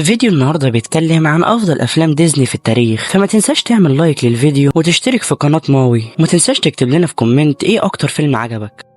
فيديو النهاردة بيتكلم عن أفضل أفلام ديزني في التاريخ، فما تنساش تعمل like للفيديو وتشترك في قناة ماوي، وما تنساش تكتب لنا في comment إيه أكتر فيلم عجبك.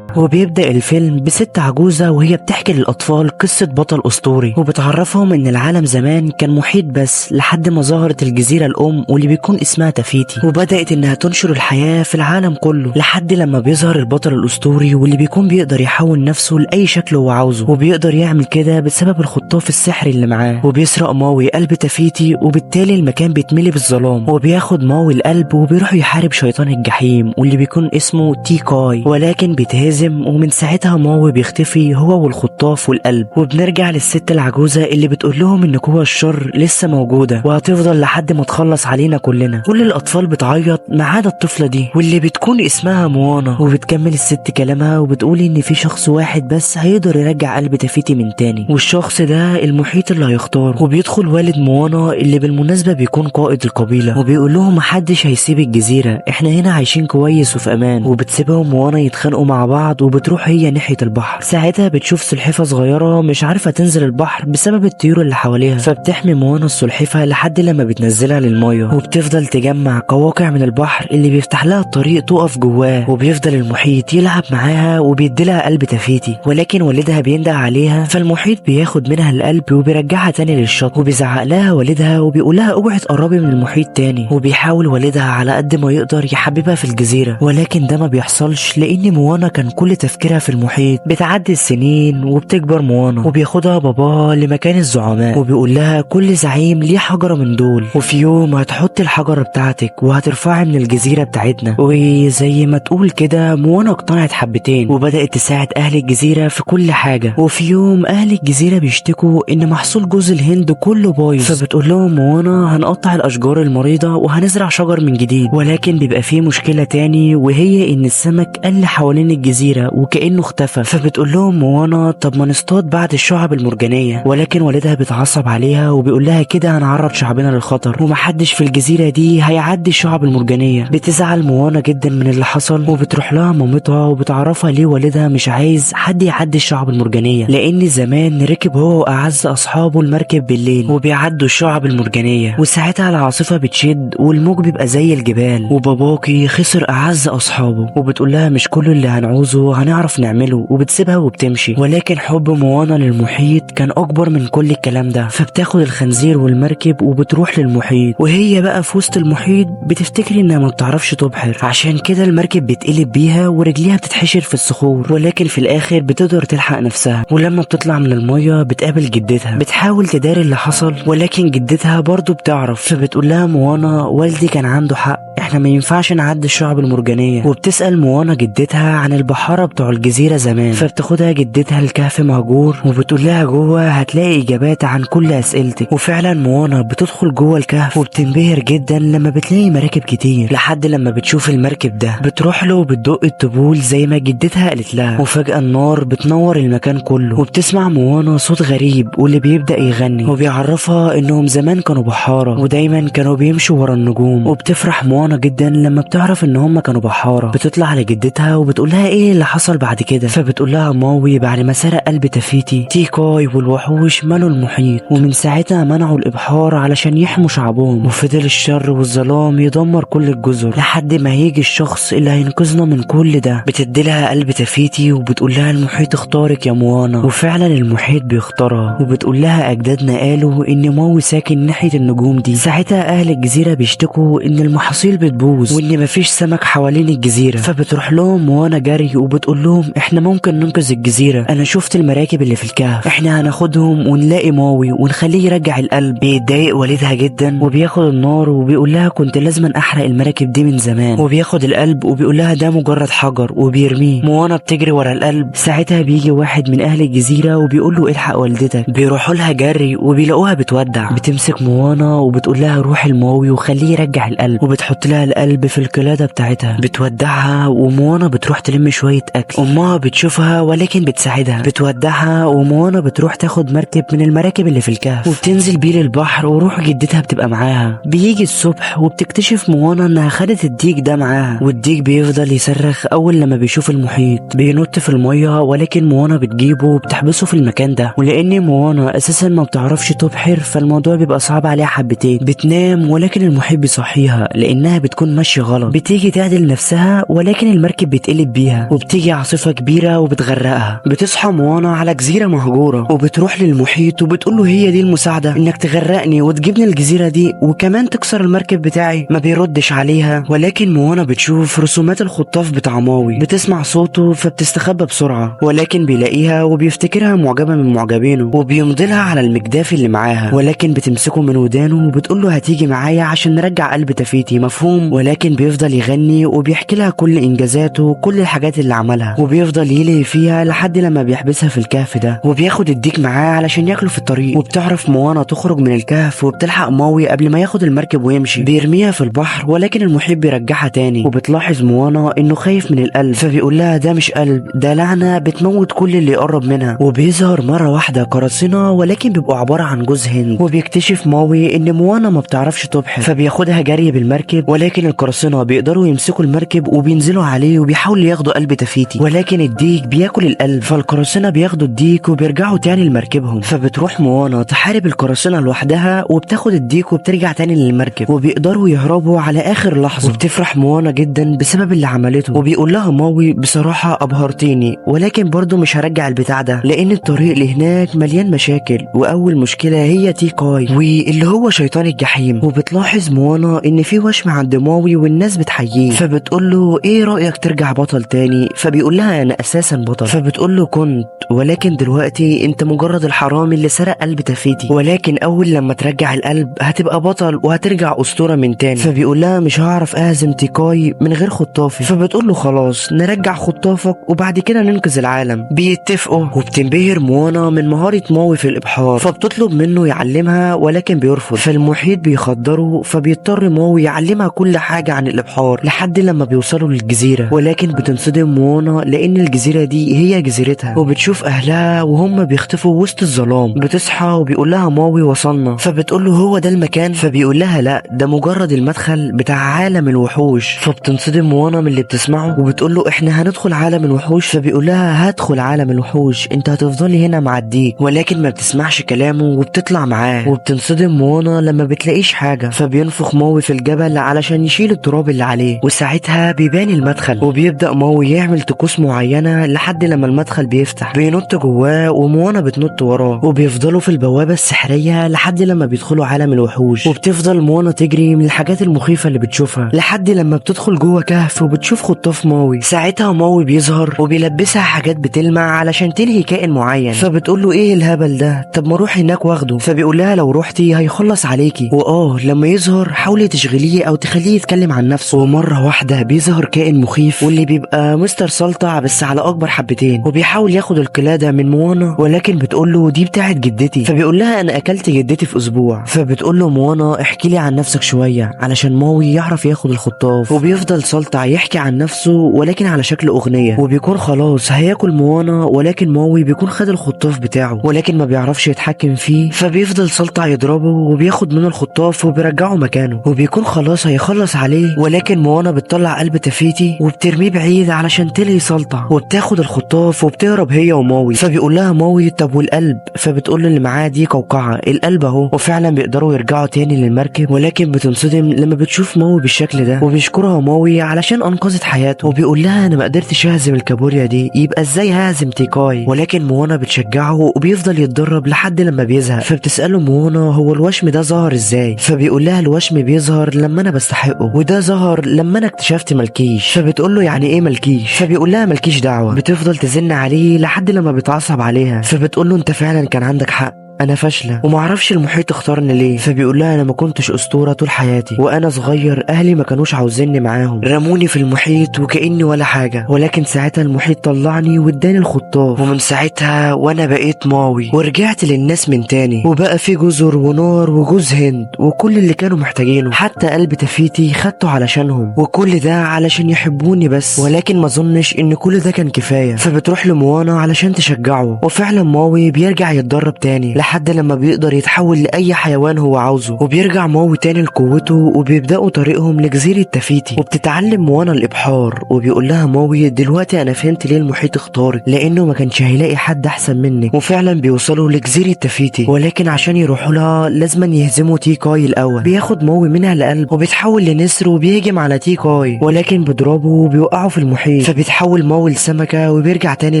وبيبدأ الفيلم بست عجوزة وهي بتحكي للأطفال قصة بطل أسطوري، وبتعرفهم إن العالم زمان كان محيط بس لحد ما ظهرت الجزيرة الأم واللي بيكون اسمها تافيتي، وبدأت إنها تنشر الحياة في العالم كله لحد لما بيظهر البطل الأسطوري واللي بيكون بيقدر يحول نفسه لأي شكل هو عاوزه، وبيقدر يعمل كده بسبب الخطاف السحري اللي معاه. وبيسرق ماوي قلب تافيتي، وبالتالي المكان بيتملي بالظلام، وبياخد ماوي القلب وبيروح يحارب شيطان الجحيم واللي بيكون اسمه تيكاي، ولكن بيتهزم، ومن ساعتها ماوي بيختفي هو والخطاف والقلب. وبنرجع للست العجوزة اللي بتقول لهم ان قوى الشر لسه موجودة وهتفضل لحد ما تخلص علينا كلنا. كل الاطفال بتعيط ما عدا الطفلة دي واللي بتكون اسمها موانا. وبتكمل الست كلامها وبتقول ان في شخص واحد بس هيقدر يرجع قلب تافيتي من تاني، والشخص ده المحيط اللي هيختاره. وبيدخل والد موانا اللي بالمناسبة بيكون قائد القبيلة، وبيقول لهم محدش هيسيب الجزيرة، احنا هنا عايشين كويس وفي امان. وبتسيبهم موانا يتخانقوا مع بعض وبتروح هي ناحية البحر. ساعتها بتشوف سلحفة صغيرة مش عارفة تنزل البحر بسبب الطيور اللي حواليها، فبتحمي موانا السلحفة لحد لما بتنزلها للمية، وبتفضل تجمع قواقع من البحر اللي بيفتح لها الطريق تقف جواه. وبيفضل المحيط يلعب معاها وبيديلها قلب تافيتي، ولكن والدها بينده عليها، فالمحيط بياخد منها القلب وبيرجعها تاني للشط. وبيزعق لها والدها وبيقول لها اوعي تقربي من المحيط تاني. وبيحاول والدها على قد ما يقدر يحببها في الجزيرة، ولكن ده ما بيحصلش لان موانا كان كل تفكيرها في المحيط. بتعدي السنين وبتكبر موانا، وبياخدها باباها لمكان الزعماء، وبيقول لها كل زعيم ليه حجرة من دول، وفي يوم هتحطي الحجرة بتاعتك وهترفعي من الجزيرة بتاعتنا. وزي ما تقول كده موانا اقتنعت حبتين وبدأت تساعد أهل الجزيرة في كل حاجة. وفي يوم أهل الجزيرة بيشتكوا إن محصول جوز الهند كله بايظ، فبتقول لهم موانا هنقطع الأشجار المريضة وهنزرع شجر من جديد. ولكن بيبقى فيه مشكلة تاني، وهي إن السمك قل حوالين الجزيرة وكأنه اختفى. فبتقول لهم موانا طب ما نصطاد بعد الشعب المرجانية، ولكن والدها بيتعصب عليها وبيقول لها كده هنعرض شعبنا للخطر ومحدش في الجزيرة دي هيعدي الشعب المرجانية. بتزعل موانا جدا من اللي حصل، وبتروح لها مامتها وبتعرفها ليه والدها مش عايز حد يعدي الشعب المرجانية، لأن زمان ركب هو وأعز أصحابه المركب بالليل وبيعدوا الشعب المرجانية، وساعتها العاصفة بتشد والموج بيبقى زي الجبال، وباباكي خسر أعز أصحابه. وبتقول لها مش كل اللي هنعوزه هنعرف نعمله، وبتسيبها وبتمشي. ولكن حب موانا للمحيط كان أكبر من كل الكلام ده، فبتاخد الخنزير والمركب وبتروح للمحيط. وهي بقى في وسط المحيط بتفتكر انها ما بتعرفش تبحر، عشان كده المركب بتقلب بيها ورجليها بتتحشر في الصخور، ولكن في الاخر بتقدر تلحق نفسها. ولما بتطلع من المية بتقابل جدتها، بتحاول تداري اللي حصل، ولكن جدتها برضو بتعرف، فبتقول لها موانا والدي كان عنده حق، احنا ما ينفعش نعدي الشعب المرجانية. وبتسأل موانا جدتها عن البحارة بتوع الجزيرة زمان، فبتاخدها جدتها الكهف مهجور وبتقول لها جوه هتلاقي اجابات عن كل اسئلتك. وفعلا موانا بتدخل جوه الكهف وبتنبهر جدا لما بتلاقي مراكب كتير، لحد لما بتشوف المركب ده بتروح له وبتدق الطبول زي ما جدتها قالت لها، وفجأة النار بتنور المكان كله، وبتسمع موانا صوت غريب واللي بيبدأ يغني وبيعرفها انهم زمان كانوا بحارة ودايما كانوا بيمشوا ورا النجوم. وبتفرح موانا جدا لما بتعرف ان هم كانوا بحارة. بتطلع لجدتها وبتقول لها ايه اللي حصل بعد كده، فبتقول لها ماوي بعد ما سرق قلب تافيتي تيكاي والوحوش ملوا المحيط، ومن ساعتها منعوا الابحار علشان يحموا شعبهم، وفضل الشر والظلام يدمر كل الجزر لحد ما هيجي الشخص اللي هينقذنا من كل ده. بتديلها قلب تافيتي وبتقول لها المحيط اختارك يا موانا، وفعلا المحيط بيختارها. وبتقول لها اجدادنا قالوا ان ماوي ساكن ناحية النجوم دي. ساعتها اهل الجزيرة بيشتكوا ان المحاصيل بتبوظ وان مفيش سمك حوالين الجزيرة، فبتروح لهم موانا جري وبتقول لهم احنا ممكن ننقذ الجزيرة، انا شفت المراكب اللي في الكهف، احنا هناخدهم ونلاقي ماوي ونخليه يرجع القلب. بيتضايق والدها جدا وبياخد النار وبيقول لها كنت لازم احرق المراكب دي من زمان، وبياخد القلب وبيقول لها ده مجرد حجر وبيرميه. موانا بتجري ورا القلب. ساعتها بيجي واحد من اهل الجزيرة وبيقول له الحق والدتك، بيروحوا لها جري وبيلاقوها بتودع. بتمسك موانا وبتقول لها روح الماوي وخليه يرجع القلب، وبتحط لها القلب في القلادة بتاعتها. بتودعها وموانا بتروح تلم شوية شوية اكل. امها بتشوفها ولكن بتساعدها، بتودعها، وموانا بتروح تاخد مركب من المراكب اللي في الكهف وبتنزل بيه للبحر، وروح جدتها بتبقى معاها. بيجي الصبح وبتكتشف موانا انها خدت الديك ده معاها، والديك بيفضل يصرخ اول لما بيشوف المحيط، بينط في المية ولكن موانا بتجيبه وبتحبسه في المكان ده. ولان موانا اساسا ما بتعرفش تبحر فالموضوع بيبقى صعب عليها حبتين. بتنام ولكن المحيط بيصحيها لانها بتكون ماشية غلط. بتيجي تعدل نفسها ولكن المركب بيتقلب بيها، وبتيجي عاصفة كبيرة وبتغرقها. بتصحى موانا على جزيرة مهجورة وبتروح للمحيط وبتقول له هي دي المساعدة، انك تغرقني وتجيبني الجزيرة دي وكمان تكسر المركب بتاعي. ما بيردش عليها، ولكن موانا بتشوف رسومات الخطاف بتاع ماوي، بتسمع صوته فبتستخبى بسرعة، ولكن بيلاقيها وبيفتكرها معجبه من معجبينه وبيمضي لها على المجداف اللي معاها، ولكن بتمسكه من ودانه وبتقول له هتيجي معايا عشان نرجع قلب تفيتي، مفهوم؟ ولكن بيفضل يغني وبيحكي لها كل انجازاته وكل الحاجات اللي عملها، وبيفضل يلهي فيها لحد لما بيحبسها في الكهف ده، وبياخد الديك معاه علشان ياكله في الطريق. وبتعرف موانا تخرج من الكهف وبتلحق ماوي قبل ما ياخد المركب ويمشي، بيرميها في البحر ولكن المحيط بيرجعها تاني. وبتلاحظ موانا انه خايف من القلب، فبيقول لها ده مش قلب، ده لعنه بتموت كل اللي يقرب منها. وبيظهر مرة واحدة قراصنة ولكن بيبقوا عبارة عن جوز هند، وبيكتشف ماوي ان موانا ما بتعرفش تبحر فبياخدها جري بالمركب، ولكن القراصنة بيقدروا يمسكوا المركب وبينزلوا عليه وبيحاولوا ياخدوا قلب تفيتي، ولكن الديك بياكل القلب، فالقراصنه بياخدوا الديك وبيرجعوا تاني لمركبهم. فبتروح موانا تحارب القراصنة لوحدها وبتاخد الديك وبترجع تاني للمركب، وبيقدروا يهربوا على اخر لحظة. وبتفرح موانا جدا بسبب اللي عملته، وبيقول لها ماوي بصراحة ابهرتيني، ولكن برضو مش هرجع البتاع ده لان الطريق لهناك مليان مشاكل، واول مشكلة هي تيكاي واللي هو شيطان الجحيم. وبتلاحظ موانا ان في وشم عند ماوي والناس بتحييه، فبتقول له ايه رايك ترجع بطل تاني؟ فبيقول لها انا اساسا بطل. فبتقول له كنت، ولكن دلوقتي انت مجرد الحرامي اللي سرق قلب تفيتي، ولكن اول لما ترجع القلب هتبقى بطل وهترجع اسطورة من تاني. فبيقول لها مش هعرف اهزم تيكاي من غير خطافي، فبتقول له خلاص نرجع خطافك وبعد كده ننقذ العالم. بيتفقوا، وبتنبهر موانا من مهارة ماوي في الابحار، فبتطلب منه يعلمها ولكن بيرفض. فالمحيط بيخدره، فبيضطر ماوي يعلمها كل حاجة عن الابحار لحد لما بيوصلوا للجزيرة. ولكن بتنصدم موانا لان الجزيرة دي هي جزيرتها، وبتشوف اهلها وهم بيختفوا وسط الظلام. بتصحى وبيقول لها ماوي وصلنا، فبتقول له هو ده المكان؟ فبيقول لها لا، ده مجرد المدخل بتاع عالم الوحوش. فبتنصدم موانا من اللي بتسمعه وبتقول له احنا هندخل عالم الوحوش؟ فبيقول لها هدخل عالم الوحوش، انت هتفضلي هنا مع الديك. ولكن ما بتسمعش كلامه وبتطلع معاه. وبتنصدم موانا لما بتلاقيش حاجة، فبينفخ ماوي في الجبل علشان يشيل التراب اللي عليه، وساعتها بيبان المدخل. وبيبدأ ماوي يعمل طقوس معينة لحد لما المدخل بيفتح، بينط جواه وموانا بتنط وراه، وبيفضلوا في البوابة السحرية لحد لما بيدخلوا عالم الوحوش. وبتفضل موانا تجري من الحاجات المخيفة اللي بتشوفها لحد لما بتدخل جوه كهف وبتشوف خطاف ماوي. ساعتها ماوي بيظهر وبيلبسها حاجات بتلمع علشان تنهي كائن معين، فبتقول له ايه الهبل ده، طب ما اروح هناك واخده. فبيقول لها لو روحتي هيخلص عليكي، واه لما يظهر حاولي تشغليه او تخليه يتكلم عن نفسه. ومرة واحدة بيظهر كائن مخيف واللي بيبقى مستر سلطع بس على اكبر حبتين، وبيحاول ياخد القلادة من موانا، ولكن بتقول له دي بتاعت جدتي. فبيقول لها انا اكلت جدتي في اسبوع. فبتقول له موانا احكي لي عن نفسك شوية علشان ماوي يعرف ياخد الخطاف. وبيفضل سلطع يحكي عن نفسه ولكن على شكل اغنية، وبيكون خلاص هياكل موانا، ولكن ماوي بيكون خد الخطاف بتاعه ولكن ما بيعرفش يتحكم فيه، فبيفضل سلطع يضربه وبياخد منه الخطاف وبيرجعه مكانه، وبيكون خلاص هيخلص عليه، ولكن موانا بتطلع قلب تفيتي وبترميه بعيد علشان تلهي سلطع، وبتاخد الخطاف وبتهرب هي وماوي. فبيقول لها ماوي طب والقلب؟ فبتقول له اللي معاه دي قوقعه، القلب اهو. وفعلا بيقدروا يرجعوا تاني للمركب، ولكن بتنصدم لما بتشوف ماوي بالشكل ده، وبيشكرها ماوي علشان انقذت حياته، وبيقول لها انا ما قدرتش اهزم الكابوريا دي، يبقى ازاي ههزم تيكاي؟ ولكن موانا بتشجعه وبيفضل يتدرب لحد لما بيزهق. فبتساله موانا هو الوشم ده ظهر ازاي؟ فبيقول لها الوشم بيظهر لما انا بستحقه، وده ظهر لما انا اكتشفت ملكيش. فبتقول له يعني ايه ملكيش؟ فبيقول لها ملكيش دعوه. بتفضل تزن عليه لحد لما بيتعصب عليها، فبتقول له انت فعلا كان عندك حق، انا فاشلة ومعرفش المحيط اختارني ليه. فبيقول لها انا ما كنتش اسطورة طول حياتي، وانا صغير اهلي ما كانوش عاوزيني معاهم، رموني في المحيط وكاني ولا حاجة، ولكن ساعتها المحيط طلعني واداني الخطاف، ومن ساعتها وانا بقيت ماوي ورجعت للناس من تاني، وبقى في جزر ونار وجوز هند وكل اللي كانوا محتاجينه، حتى قلب تفيتي خدته علشانهم، وكل ده علشان يحبوني بس، ولكن ما اظنش ان كل ده كان كفاية. فبتروح لموانا علشان تشجعه، وفعلا ماوي بيرجع يتدرب تاني لحد لما بيقدر يتحول لاي حيوان هو عاوزه، وبيرجع ماوي تاني لقوته، وبيبداوا طريقهم لجزيرة تفيتي. وبتتعلم موانا الابحار، وبيقول لها ماوي دلوقتي انا فهمت ليه المحيط اختارك، لانه ما كانش هيلاقي حد احسن منك. وفعلا بيوصلوا لجزيرة تفيتي، ولكن عشان يروحوا لها لازم يهزموا تيكاي الاول. بياخد ماوي منها القلب وبيتحول لنسر وبيهجم على تيكاي، ولكن بيضربه وبيوقعه في المحيط. فبيتحول ماوي لسمكه وبيرجع تاني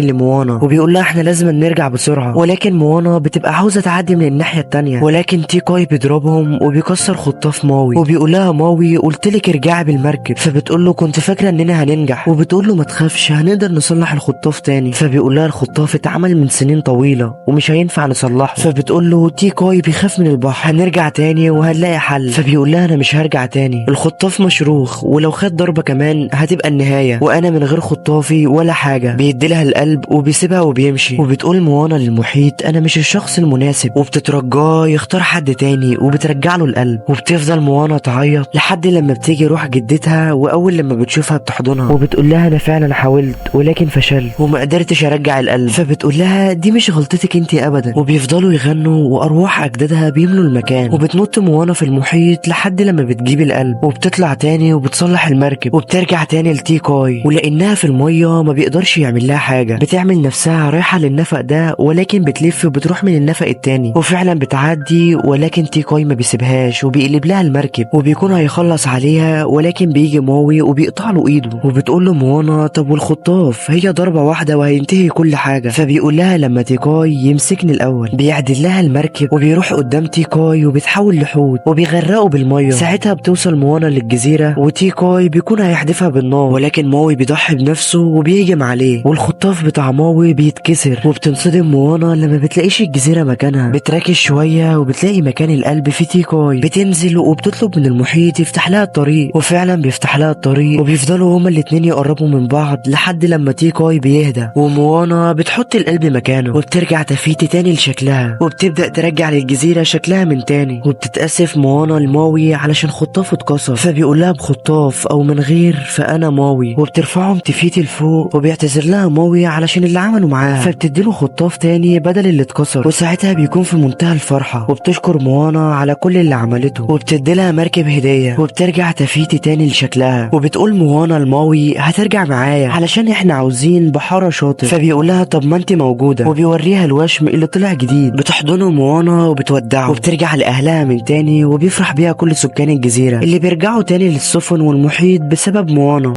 لموانا وبيقول لها احنا لازم نرجع بسرعة، ولكن موانا بتبقى عاوزه تعدي من الناحية التانية، ولكن تيكاي بيضربهم وبيكسر خطاف ماوي، وبيقول لها ماوي قلت لك ارجعي بالمركب. فبتقول له كنت فاكره اننا هننجح، وبتقول له ما تخافش هنقدر نصلح الخطاف تاني. فبيقول لها الخطاف اتعمل من سنين طويلة ومش هينفع نصلحه. فبتقول له تيكاي بيخاف من البحر، هنرجع تاني وهنلاقي حل. فبيقول لها انا مش هرجع تاني، الخطاف مشروخ ولو خد ضربه كمان هتبقى النهاية، وانا من غير خطافي ولا حاجة. بيديلها القلب وبيسيبها وبيمشي. وبتقول موانا للمحيط انا مش الشخص المناسب، وبتترجاه يختار حد تاني وبترجع له القلب. وبتفضل موانا تعيط لحد لما بتيجي روح جدتها، واول لما بتشوفها بتحضنها وبتقول لها انا فعلا حاولت ولكن فشلت وما قدرتش ارجع القلب. فبتقول لها دي مش غلطتك انت ابدا. وبيفضلوا يغنوا وارواح اجدادها بيملوا المكان. وبتنط موانا في المحيط لحد لما بتجيب القلب، وبتطلع تاني وبتصلح المركب، وبترجع تاني لتيكاي، ولانها في المية ما بيقدرش يعمل لها حاجة، بتعمل نفسها رايحة للنفق ده، ولكن بتلف وبتروح من النفق التاني، وفعلا بتعدي، ولكن تيكاي ما بيسيبهاش وبيقلب لها المركب وبيكون هيخلص عليها، ولكن بيجي ماوي وبيقطع له ايده. وبتقول له موانا طب والخطاف، هي ضربه واحدة وهينتهي كل حاجة. فبيقول لها لما تيكاي يمسكني الاول. بيعدل لها المركب وبيروح قدام تيكاي وبيتحول لحوت وبيغرقه بالمية. ساعتها بتوصل موانا للجزيرة، وتيكاي بيكون هيحدفها بالنار، ولكن ماوي بيضحي بنفسه وبيهجم عليه، والخطاف بتاع ماوي بيتكسر. وبتنصدم موانا لما بتلاقيش الجزيرة مكانها، بتراكز شوية وبتلاقي مكان القلب في تيكاي. بتنزل وبتطلب من المحيط يفتح لها الطريق، وفعلا بيفتح لها الطريق، وبيفضلوا هما الاتنين يقربوا من بعض لحد لما تيكاي بيهدى، وموانا بتحط القلب مكانه، وبترجع تفيتي تاني لشكلها، وبتبدأ ترجع للجزيرة شكلها من تاني. وبتتأسف موانا لماوي علشان خطافه اتكسر، فبيقول لها بخطاف او من غير فانا ماوي. وبترفعهم تفيتي لفوق، وبيعتذر لها ماوي علشان اللي عمله معاها، فبتديله خطاف تاني بدل اللي اتكسر، وساعتها بيكون في منتهى الفرحة. وبتشكر موانا على كل اللي عملته، وبتديلها مركب هدية، وبترجع تفيتي تاني لشكلها. وبتقول موانا لماوي هترجع معايا علشان احنا عاوزين بحارة شاطر. فبيقول لها طب ما انت موجودة، وبيوريها الوشم اللي طلع جديد. بتحضنه موانا وبتودعه، وبترجع لأهلها من تاني، وبيفرح بيها كل سكان الجزيرة اللي بيرجعوا تاني للسفن والمحيط بسبب موانا.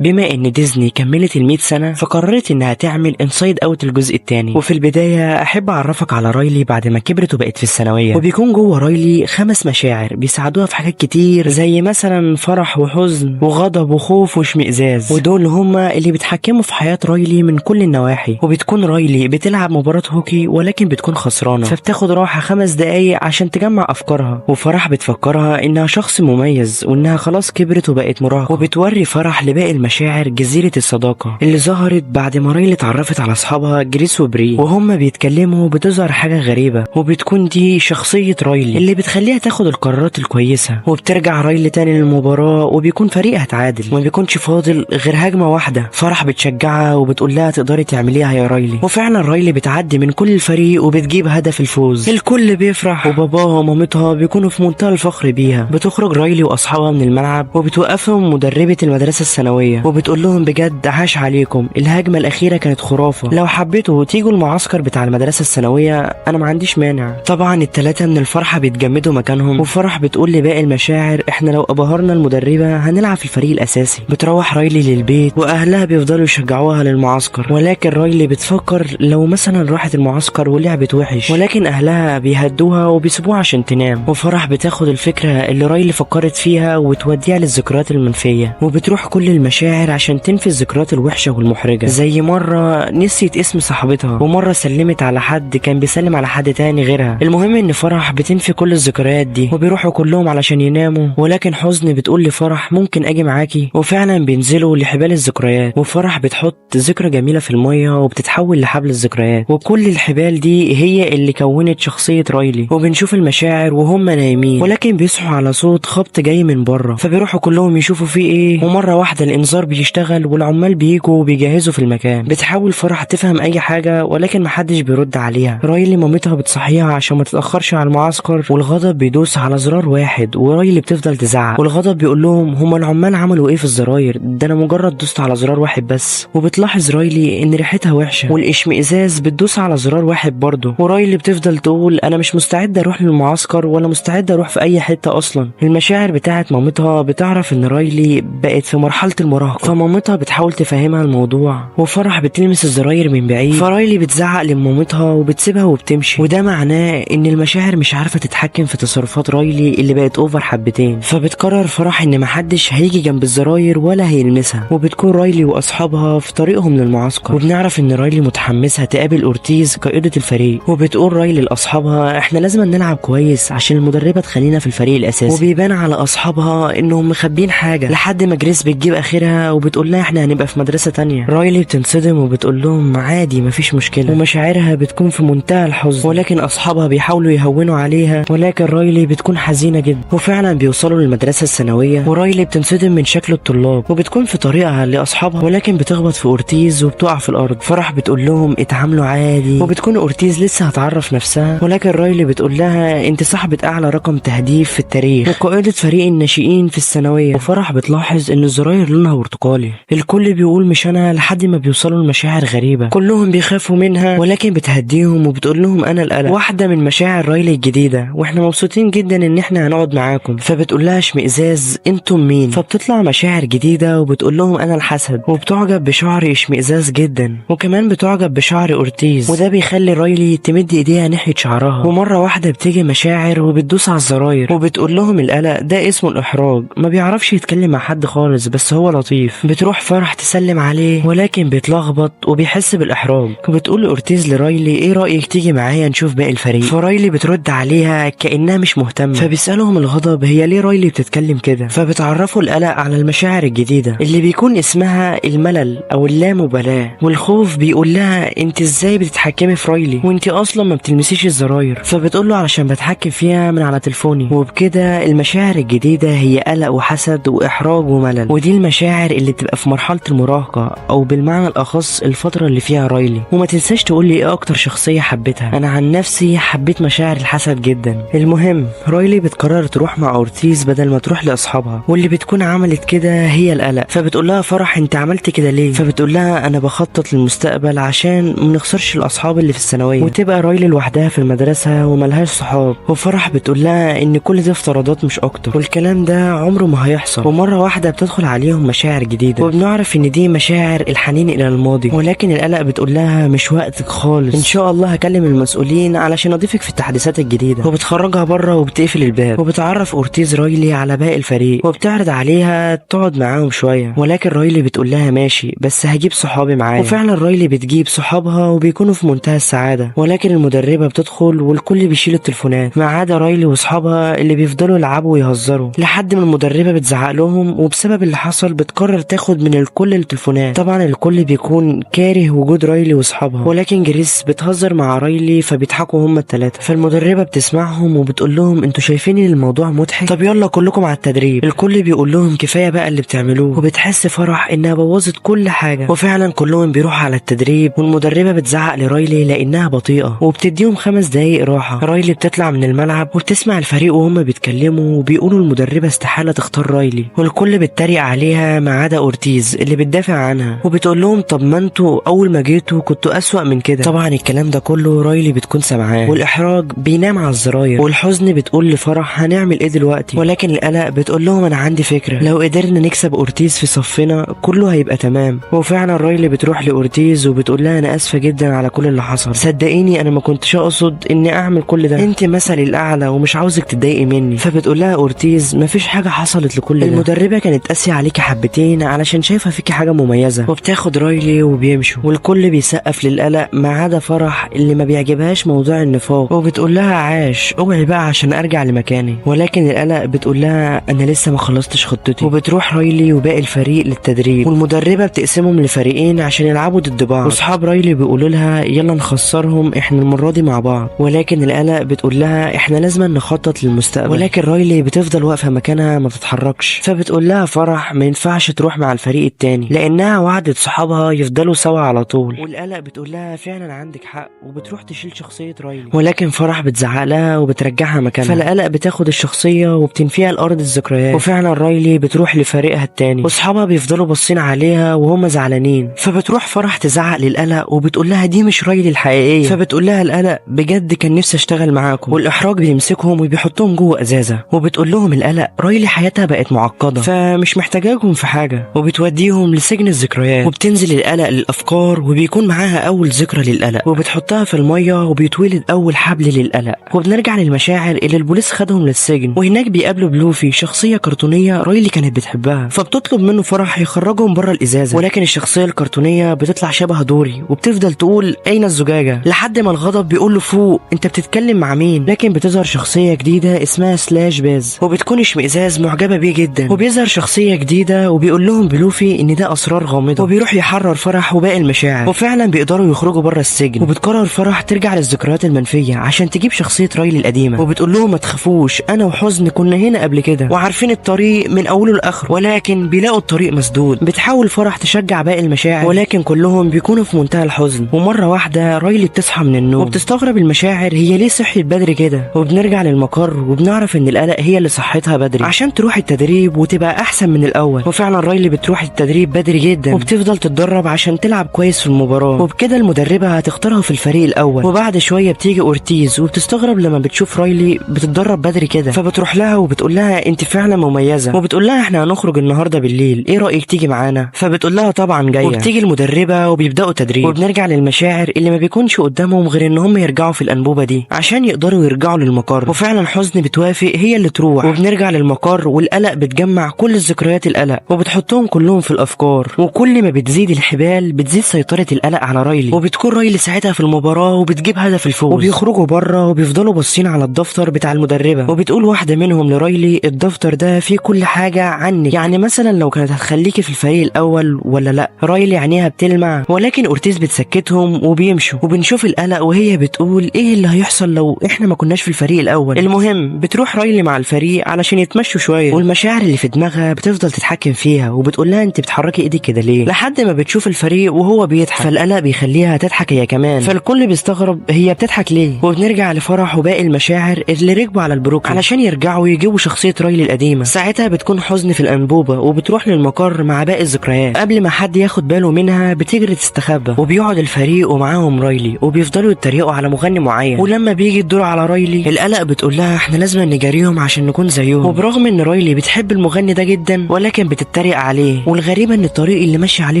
بما ان ديزني كملت ال100 سنة، فقررت انها تعمل Inside Out الجزء الثاني. وفي البداية احب اعرفك على رايلي بعد ما كبرت وبقت في الثانوية، وبيكون جوه رايلي 5 مشاعر بيساعدوها في حاجات كتير، زي مثلا فرح وحزن وغضب وخوف واشمئزاز، ودول هما اللي بيتحكموا في حياة رايلي من كل النواحي. وبتكون رايلي بتلعب مباراة هوكي ولكن بتكون خسرانة، فبتاخد راحة 5 دقايق عشان تجمع افكارها. وفرح بتفكرها انها شخص مميز وانها خلاص كبرت وبقت مراهقة. وبتوري فرح لباقي المشاعر جزيرة الصداقة اللي ظهرت بعد ما رايلي اتعرفت على اصحابها جريس وبري، وهم بيتكلموا بتظهر حاجة غريبة، وبتكون دي شخصية رايلي اللي بتخليها تاخد القرارات الكويسة. وبترجع رايلي تاني للمباراة وبيكون فريقها اتعادل وما بيكونش فاضل غير هجمة واحدة. فرح بتشجعها وبتقول لها تقدري تعمليها يا رايلي، وفعلا رايلي بتعدي من كل الفريق وبتجيب هدف الفوز. الكل بيفرح وباباها ومامتها بيكونوا في منتهى الفخر بيها. بتخرج رايلي واصحابها من الملعب وبتوقفهم مدربة المدرسة الثانوية وبتقول لهم بجد عاش عليكم، الهجمة الأخيرة كانت خرافة، لو حبيتوا تيجوا المعسكر بتاع المدرسة الثانوية أنا ما عنديش مانع. طبعا الثلاثة من الفرحة بيتجمدوا مكانهم، وفرح بتقول لباقي المشاعر احنا لو أبهرنا المدربة هنلعب في الفريق الأساسي. بتروح رايلي للبيت وأهلها بيفضلوا يشجعوها للمعسكر، ولكن رايلي بتفكر لو مثلا راحت المعسكر ولعبت وحش، ولكن أهلها بيهدوها وبيسيبوها عشان تنام. وفرح بتاخد الفكرة اللي رايلي فكرت فيها وتوديها للذكريات المنفية، وبتروح كل المشاعر المشاعر عشان تنفي الذكريات الوحشة والمحرجة، زي مرة نسيت اسم صاحبتها، ومرة سلمت على حد كان بيسلم على حد تاني غيرها. المهم ان فرح بتنفي كل الذكريات دي، وبيروحوا كلهم علشان يناموا، ولكن حزن بتقول لفرح ممكن اجي معاكي، وفعلا بينزلوا لحبال الذكريات، وفرح بتحط ذكرى جميلة في المية وبتتحول لحبل الذكريات، وكل الحبال دي هي اللي كونت شخصية رايلي. وبنشوف المشاعر وهم نايمين، ولكن بيصحوا على صوت خبط جاي من بره، فبيروحوا كلهم يشوفوا فيه ايه، ومرة واحدة الانذار بيشتغل والعمال بيجوا وبيجهزوا في المكان. بتحاول فرح تفهم اي حاجة ولكن محدش بيرد عليها. رايلي مامتها بتصحيها عشان ما تتأخرش على المعسكر، والغضب بيدوس على زرار واحد ورايلي بتفضل تزعق، والغضب بيقول لهم هما العمال عملوا ايه في الزراير ده، انا مجرد دوست على زرار واحد بس. وبتلاحظ رايلي ان ريحتها وحشة، والاشمئزاز بتدوس على زرار واحد برضه، ورايلي بتفضل تقول انا مش مستعدة اروح للمعسكر ولا مستعدة اروح في اي حتة اصلا. المشاعر بتاعت مامتها بتعرف ان رايلي بقت في مرحلة المراهقة، فمامتها بتحاول تفهمها الموضوع، وفرح بتلمس الزراير من بعيد، فرايلي بتزعق لمامتها وبتسيبها وبتمشي، وده معناه ان المشاعر مش عارفه تتحكم في تصرفات رايلي اللي بقت over حبتين. فبتقرر فرح ان محدش هيجي جنب الزراير ولا هيلمسها، وبتكون رايلي واصحابها في طريقهم للمعسكر. وبنعرف ان رايلي متحمسة تقابل اورتيز قائده الفريق، وبتقول رايلي لاصحابها احنا لازم نلعب كويس عشان المدربه تخلينا في الفريق الاساسي. وبيبان على اصحابها انهم مخبين حاجة، لحد ما جريس بتجيب اخرها وبتقول لها احنا هنبقى في مدرسه تانية. رايلي بتنصدم وبتقول لهم عادي مفيش مشكلة، ومشاعرها بتكون في منتهى الحزن، ولكن اصحابها بيحاولوا يهونوا عليها، ولكن رايلي بتكون حزينة جدا. وفعلا بيوصلوا للمدرسة الثانوية، ورايلي بتنصدم من شكل الطلاب، وبتكون في طريقها لاصحابها، ولكن بتخبط في اورتيز وبتقع في الارض. فرح بتقول لهم اتعاملوا عادي، وبتكون اورتيز لسه هتعرف نفسها، ولكن رايلي بتقول لها انت صاحبه اعلى رقم تهديف في التاريخ وقائده فريق الناشئين في الثانوية. وفرح بتلاحظ ان الزراير لونها برتقالي، الكل بيقول مش انا، لحد ما بيوصلوا لمشاعر غريبة كلهم بيخافوا منها، ولكن بتهديهم وبتقول لهم انا القلق، واحدة من مشاعر رايلي الجديدة، واحنا مبسوطين جدا ان احنا هنقعد معاكم. فبتقول لها اشمئزاز انتم مين؟ فبتطلع مشاعر جديدة وبتقول لهم انا الحسد، وبتعجب بشعر اشمئزاز جدا، وكمان بتعجب بشعر اورتيز، وده بيخلي رايلي تمد ايديها ناحية شعرها. ومرة واحدة بتيجي مشاعر وبتدوس على الزراير وبتقول لهم القلق ده اسمه الاحراج، ما بيعرفش يتكلم مع حد خالص بس هو لطيف. بتروح فرح تسلم عليه ولكن بيتلخبط وبيحس بالاحراج، وبتقول اورتيز لرايلي ايه رايك تيجي معايا نشوف باقي الفريق؟ فرايلي بترد عليها كانها مش مهتمة. فبيسالهم الغضب هي ليه رايلي بتتكلم كده؟ فبتعرفوا القلق على المشاعر الجديدة اللي بيكون اسمها الملل او اللامبالاة، والخوف بيقول لها انت ازاي بتتحكمي في رايلي وانت اصلا ما بتلمسيش الزراير؟ فبتقول له علشان بتحكم فيها من على تليفوني. وبكده المشاعر الجديدة هي قلق وحسد واحراج وملل، ودي المشاعر اللي بتبقى في مرحلة المراهقة، او بالمعنى الاخص الفترة اللي فيها رايلي. وما تنساش تقول لي ايه اكتر شخصية حبيتها، انا عن نفسي حبيت مشاعر الحسد جدا. المهم رايلي بتقرر تروح مع اورتيز بدل ما تروح لاصحابها، واللي بتكون عملت كده هي القلق. فبتقول لها فرح انت عملت كده ليه؟ فبتقول لها انا بخطط للمستقبل عشان ما نخسرش الاصحاب اللي في الثانوية، وتبقى رايلي لوحدها في المدرسة وملهاش صحاب. وفرح بتقول لها ان كل ده افتراضات مش اكتر، والكلام ده عمره ما هيحصل. ومرة واحدة بتدخل عليهم مشاعر جديدة، وبنعرف ان دي مشاعر الحنين الى الماضي، ولكن القلق بتقول لها مش وقتك خالص، ان شاء الله هكلم المسؤولين علشان اضيفك في التحديثات الجديدة. وبتخرجها بره وبتقفل الباب، وبتعرف اورتيز رايلي على باقي الفريق، وبتعرض عليها تقعد معاهم شوية، ولكن رايلي بتقول لها ماشي بس هجيب صحابي معايا. وفعلا رايلي بتجيب صحابها وبيكونوا في منتهى السعادة، ولكن المدربه بتدخل والكل بيشيل التليفونات ما عدا رايلي واصحابها اللي بيفضلوا يلعبوا ويهزروا، لحد ما المدربه بتزعق لهم، وبسبب اللي حصل بتقرر تاخد من الكل التليفونات. طبعا الكل بيكون كاره وجود رايلي واصحابها، ولكن جريس بتهزر مع رايلي فبيضحكوا هما الثلاثة. فالمدربه بتسمعهم وبتقول لهم انتوا شايفين ان الموضوع مضحك؟ طب يلا كلكم على التدريب. الكل بيقول لهم كفاية بقى اللي بتعملوه، وبتحس فرح انها بوظت كل حاجة. وفعلا كلهم بيروحوا على التدريب، والمدربه بتزعق لرايلي لانها بطيئه، وبتديهم 5 دقايق راحة. رايلي بتطلع من الملعب وبتسمع الفريق وهم بيتكلموا وبيقولوا المدربه استحالة تختار رايلي، والكل بيتريق عليها ما عدا اورتيز اللي بتدافع عنها وبتقول لهم طب ما انتوا اول ما جيتوا كنتوا اسوأ من كده. طبعا الكلام ده كله رايلي بتكون سامعاه، والاحراج بينام على الزراير، والحزن بتقول لفرح هنعمل ايه دلوقتي، ولكن القلق بتقول لهم انا عندي فكرة، لو قدرنا نكسب اورتيز في صفنا كله هيبقى تمام. وفعلا رايلي بتروح لاورتيز وبتقول لها انا اسفه جدا على كل اللي حصل، صدقيني انا ما كنتش اقصد اني اعمل كل ده، انت مثلي الاعلى ومش عاوزك تتضايقي مني. فبتقول لها اورتيز مفيش حاجة حصلت لكل ده، المدربه كانت قاسية عليكي حبتين حبتين علشان شايفه فيكي حاجة مميزة. وبتاخد رايلي وبيمشوا، والكل بيسقف للقلق ما عدا فرح اللي ما بيعجبهاش موضوع النفاق، وبتقول لها عاش اوعي بقى عشان ارجع لمكاني. ولكن القلق بتقول لها انا لسه ما خلصتش خطتي. وبتروح رايلي وباقي الفريق للتدريب، والمدربه بتقسمهم لفريقين عشان يلعبوا ضد بعض. واصحاب رايلي بيقولوا لها يلا نخسرهم احنا المرة دي مع بعض، ولكن القلق بتقول لها احنا لازم نخطط للمستقبل. ولكن رايلي بتفضل واقفة مكانها ما بتتحركش. فبتقول لها فرح ما ينفعش تروح مع الفريق التاني لانها وعدت صحابها يفضلوا سوا على طول. والقلق بتقول لها فعلا عندك حق، وبتروح تشيل شخصية رايلي، ولكن فرح بتزعق لها وبترجعها مكانها. فالقلق بتاخد الشخصية وبتنفيها لارض الذكريات، وفعلا رايلي بتروح لفريقها التاني، واصحابها بيفضلوا باصين عليها وهم زعلانين. فبتروح فرح تزعق للقلق وبتقول لها دي مش رايلي الحقيقية. فبتقول لها القلق بجد كان نفسي اشتغل معاكم، والاحراج بيمسكهم وبيحطهم جوه ازازة. وبتقول لهم القلق رايلي حياتها بقت معقدة فمش محتاجاكم في حاجة، وبتوديهم لسجن الذكريات. وبتنزل القلق للافكار وبيكون معاها اول ذكرى للقلق، وبتحطها في المية وبيتولد اول حبل للقلق. وبنرجع للمشاعر اللي البوليس خدهم للسجن، وهناك بيقابلوا بلوفي شخصية كرتونيه رايلي كانت بتحبها، فبتطلب منه فرح يخرجهم بره الازازه. ولكن الشخصية الكرتونيه بتطلع شبه دوري وبتفضل تقول اين الزجاجة، لحد ما الغضب بيقول له فوق انت بتتكلم مع مين. لكن بتظهر شخصية جديدة اسمها سلاش باز، وبتكون اشمئزاز معجبه بيه جدا. وبيظهر شخصية جديدة وبيقول لهم بلوفي ان ده اسرار غامضة، وبيروح يحرر فرح وباقي المشاعر، وفعلا بيقدروا يخرجوا بره السجن. وبتقرر فرح ترجع للذكريات المنفية عشان تجيب شخصية رايلي القديمة، وبتقول لهم ما تخافوش انا وحزن كنا هنا قبل كده وعارفين الطريق من اوله لاخره، ولكن بيلاقوا الطريق مسدود. بتحاول فرح تشجع باقي المشاعر، ولكن كلهم بيكونوا في منتهى الحزن. ومرة واحدة رايلي بتصحى من النوم وبتستغرب المشاعر هي ليه صحيت بدري كده. وبنرجع للمقر وبنعرف ان القلق هي اللي صحتها بدري عشان تروح التدريب وتبقى احسن من الاول. وفعلا رايلي بتروح التدريب بدري جدا وبتفضل تتدرب عشان تلعب كويس في المباراة، وبكده المدربه هتختارها في الفريق الاول. وبعد شوية بتيجي اورتيز وبتستغرب لما بتشوف رايلي بتتدرب بدري كده، فبتروح لها وبتقول لها انت فعلا مميزة، وبتقول لها احنا هنخرج النهارده بالليل ايه رايك تيجي معانا؟ فبتقول لها طبعا جاية. وبتيجي المدربه وبيبداوا تدريب. وبنرجع للمشاعر اللي ما بيكونش قدامهم غير ان هم يرجعوا في الانبوبة دي عشان يقدروا يرجعوا للمقر. وفعلا حزن بتوافق هي اللي تروح. وبنرجع للمقر والقلق بتجمع كل الذكريات القلق وبتحطهم كلهم في الافكار، وكل ما بتزيد الحبال بتزيد سيطرة القلق على رايلي، وبتكون رايلي ساعتها في المباراة وبتجيب هدف الفوز. وبيخرجوا بره وبيفضلوا باصين على الدفتر بتاع المدربه، وبتقول واحدة منهم لرايلي الدفتر ده فيه كل حاجة عنك، يعني مثلا لو كانت هتخليكي في الفريق الاول ولا لا. رايلي عينيها بتلمع، ولكن اورتيز بتسكتهم وبيمشوا. وبنشوف القلق وهي بتقول ايه اللي هيحصل لو احنا ما كناش في الفريق الاول. المهم بتروح رايلي مع الفريق علشان يتمشوا شوية، والمشاعر اللي في دماغها بتفضل تتحكم فيها وبتقول لها انت بتحركي ايدك كده ليه، لحد ما بتشوف الفريق وهو بيضحك، فالقلق بيخليها تضحك هي كمان، فالكل بيستغرب هي بتضحك ليه. وبنرجع لفرح وباقي المشاعر اللي ركبوا على البروكلي علشان يرجعوا يجيبوا شخصية رايلي القديمة. ساعتها بتكون حزن في الانبوبة وبتروح للمقر مع باقي الذكريات، قبل ما حد ياخد باله منها بتجري تستخبى. وبيقعد الفريق ومعاهم رايلي وبيفضلوا يتريقوا على مغني معين، ولما بيجي الدور على رايلي القلق بتقول لها احنا لازم نجاريهم عشان نكون زيهم. وبرغم ان رايلي بتحب المغني ده جدا ولكن بتتريق عليه. والغريبة ان الطريق اللي ماشي عليه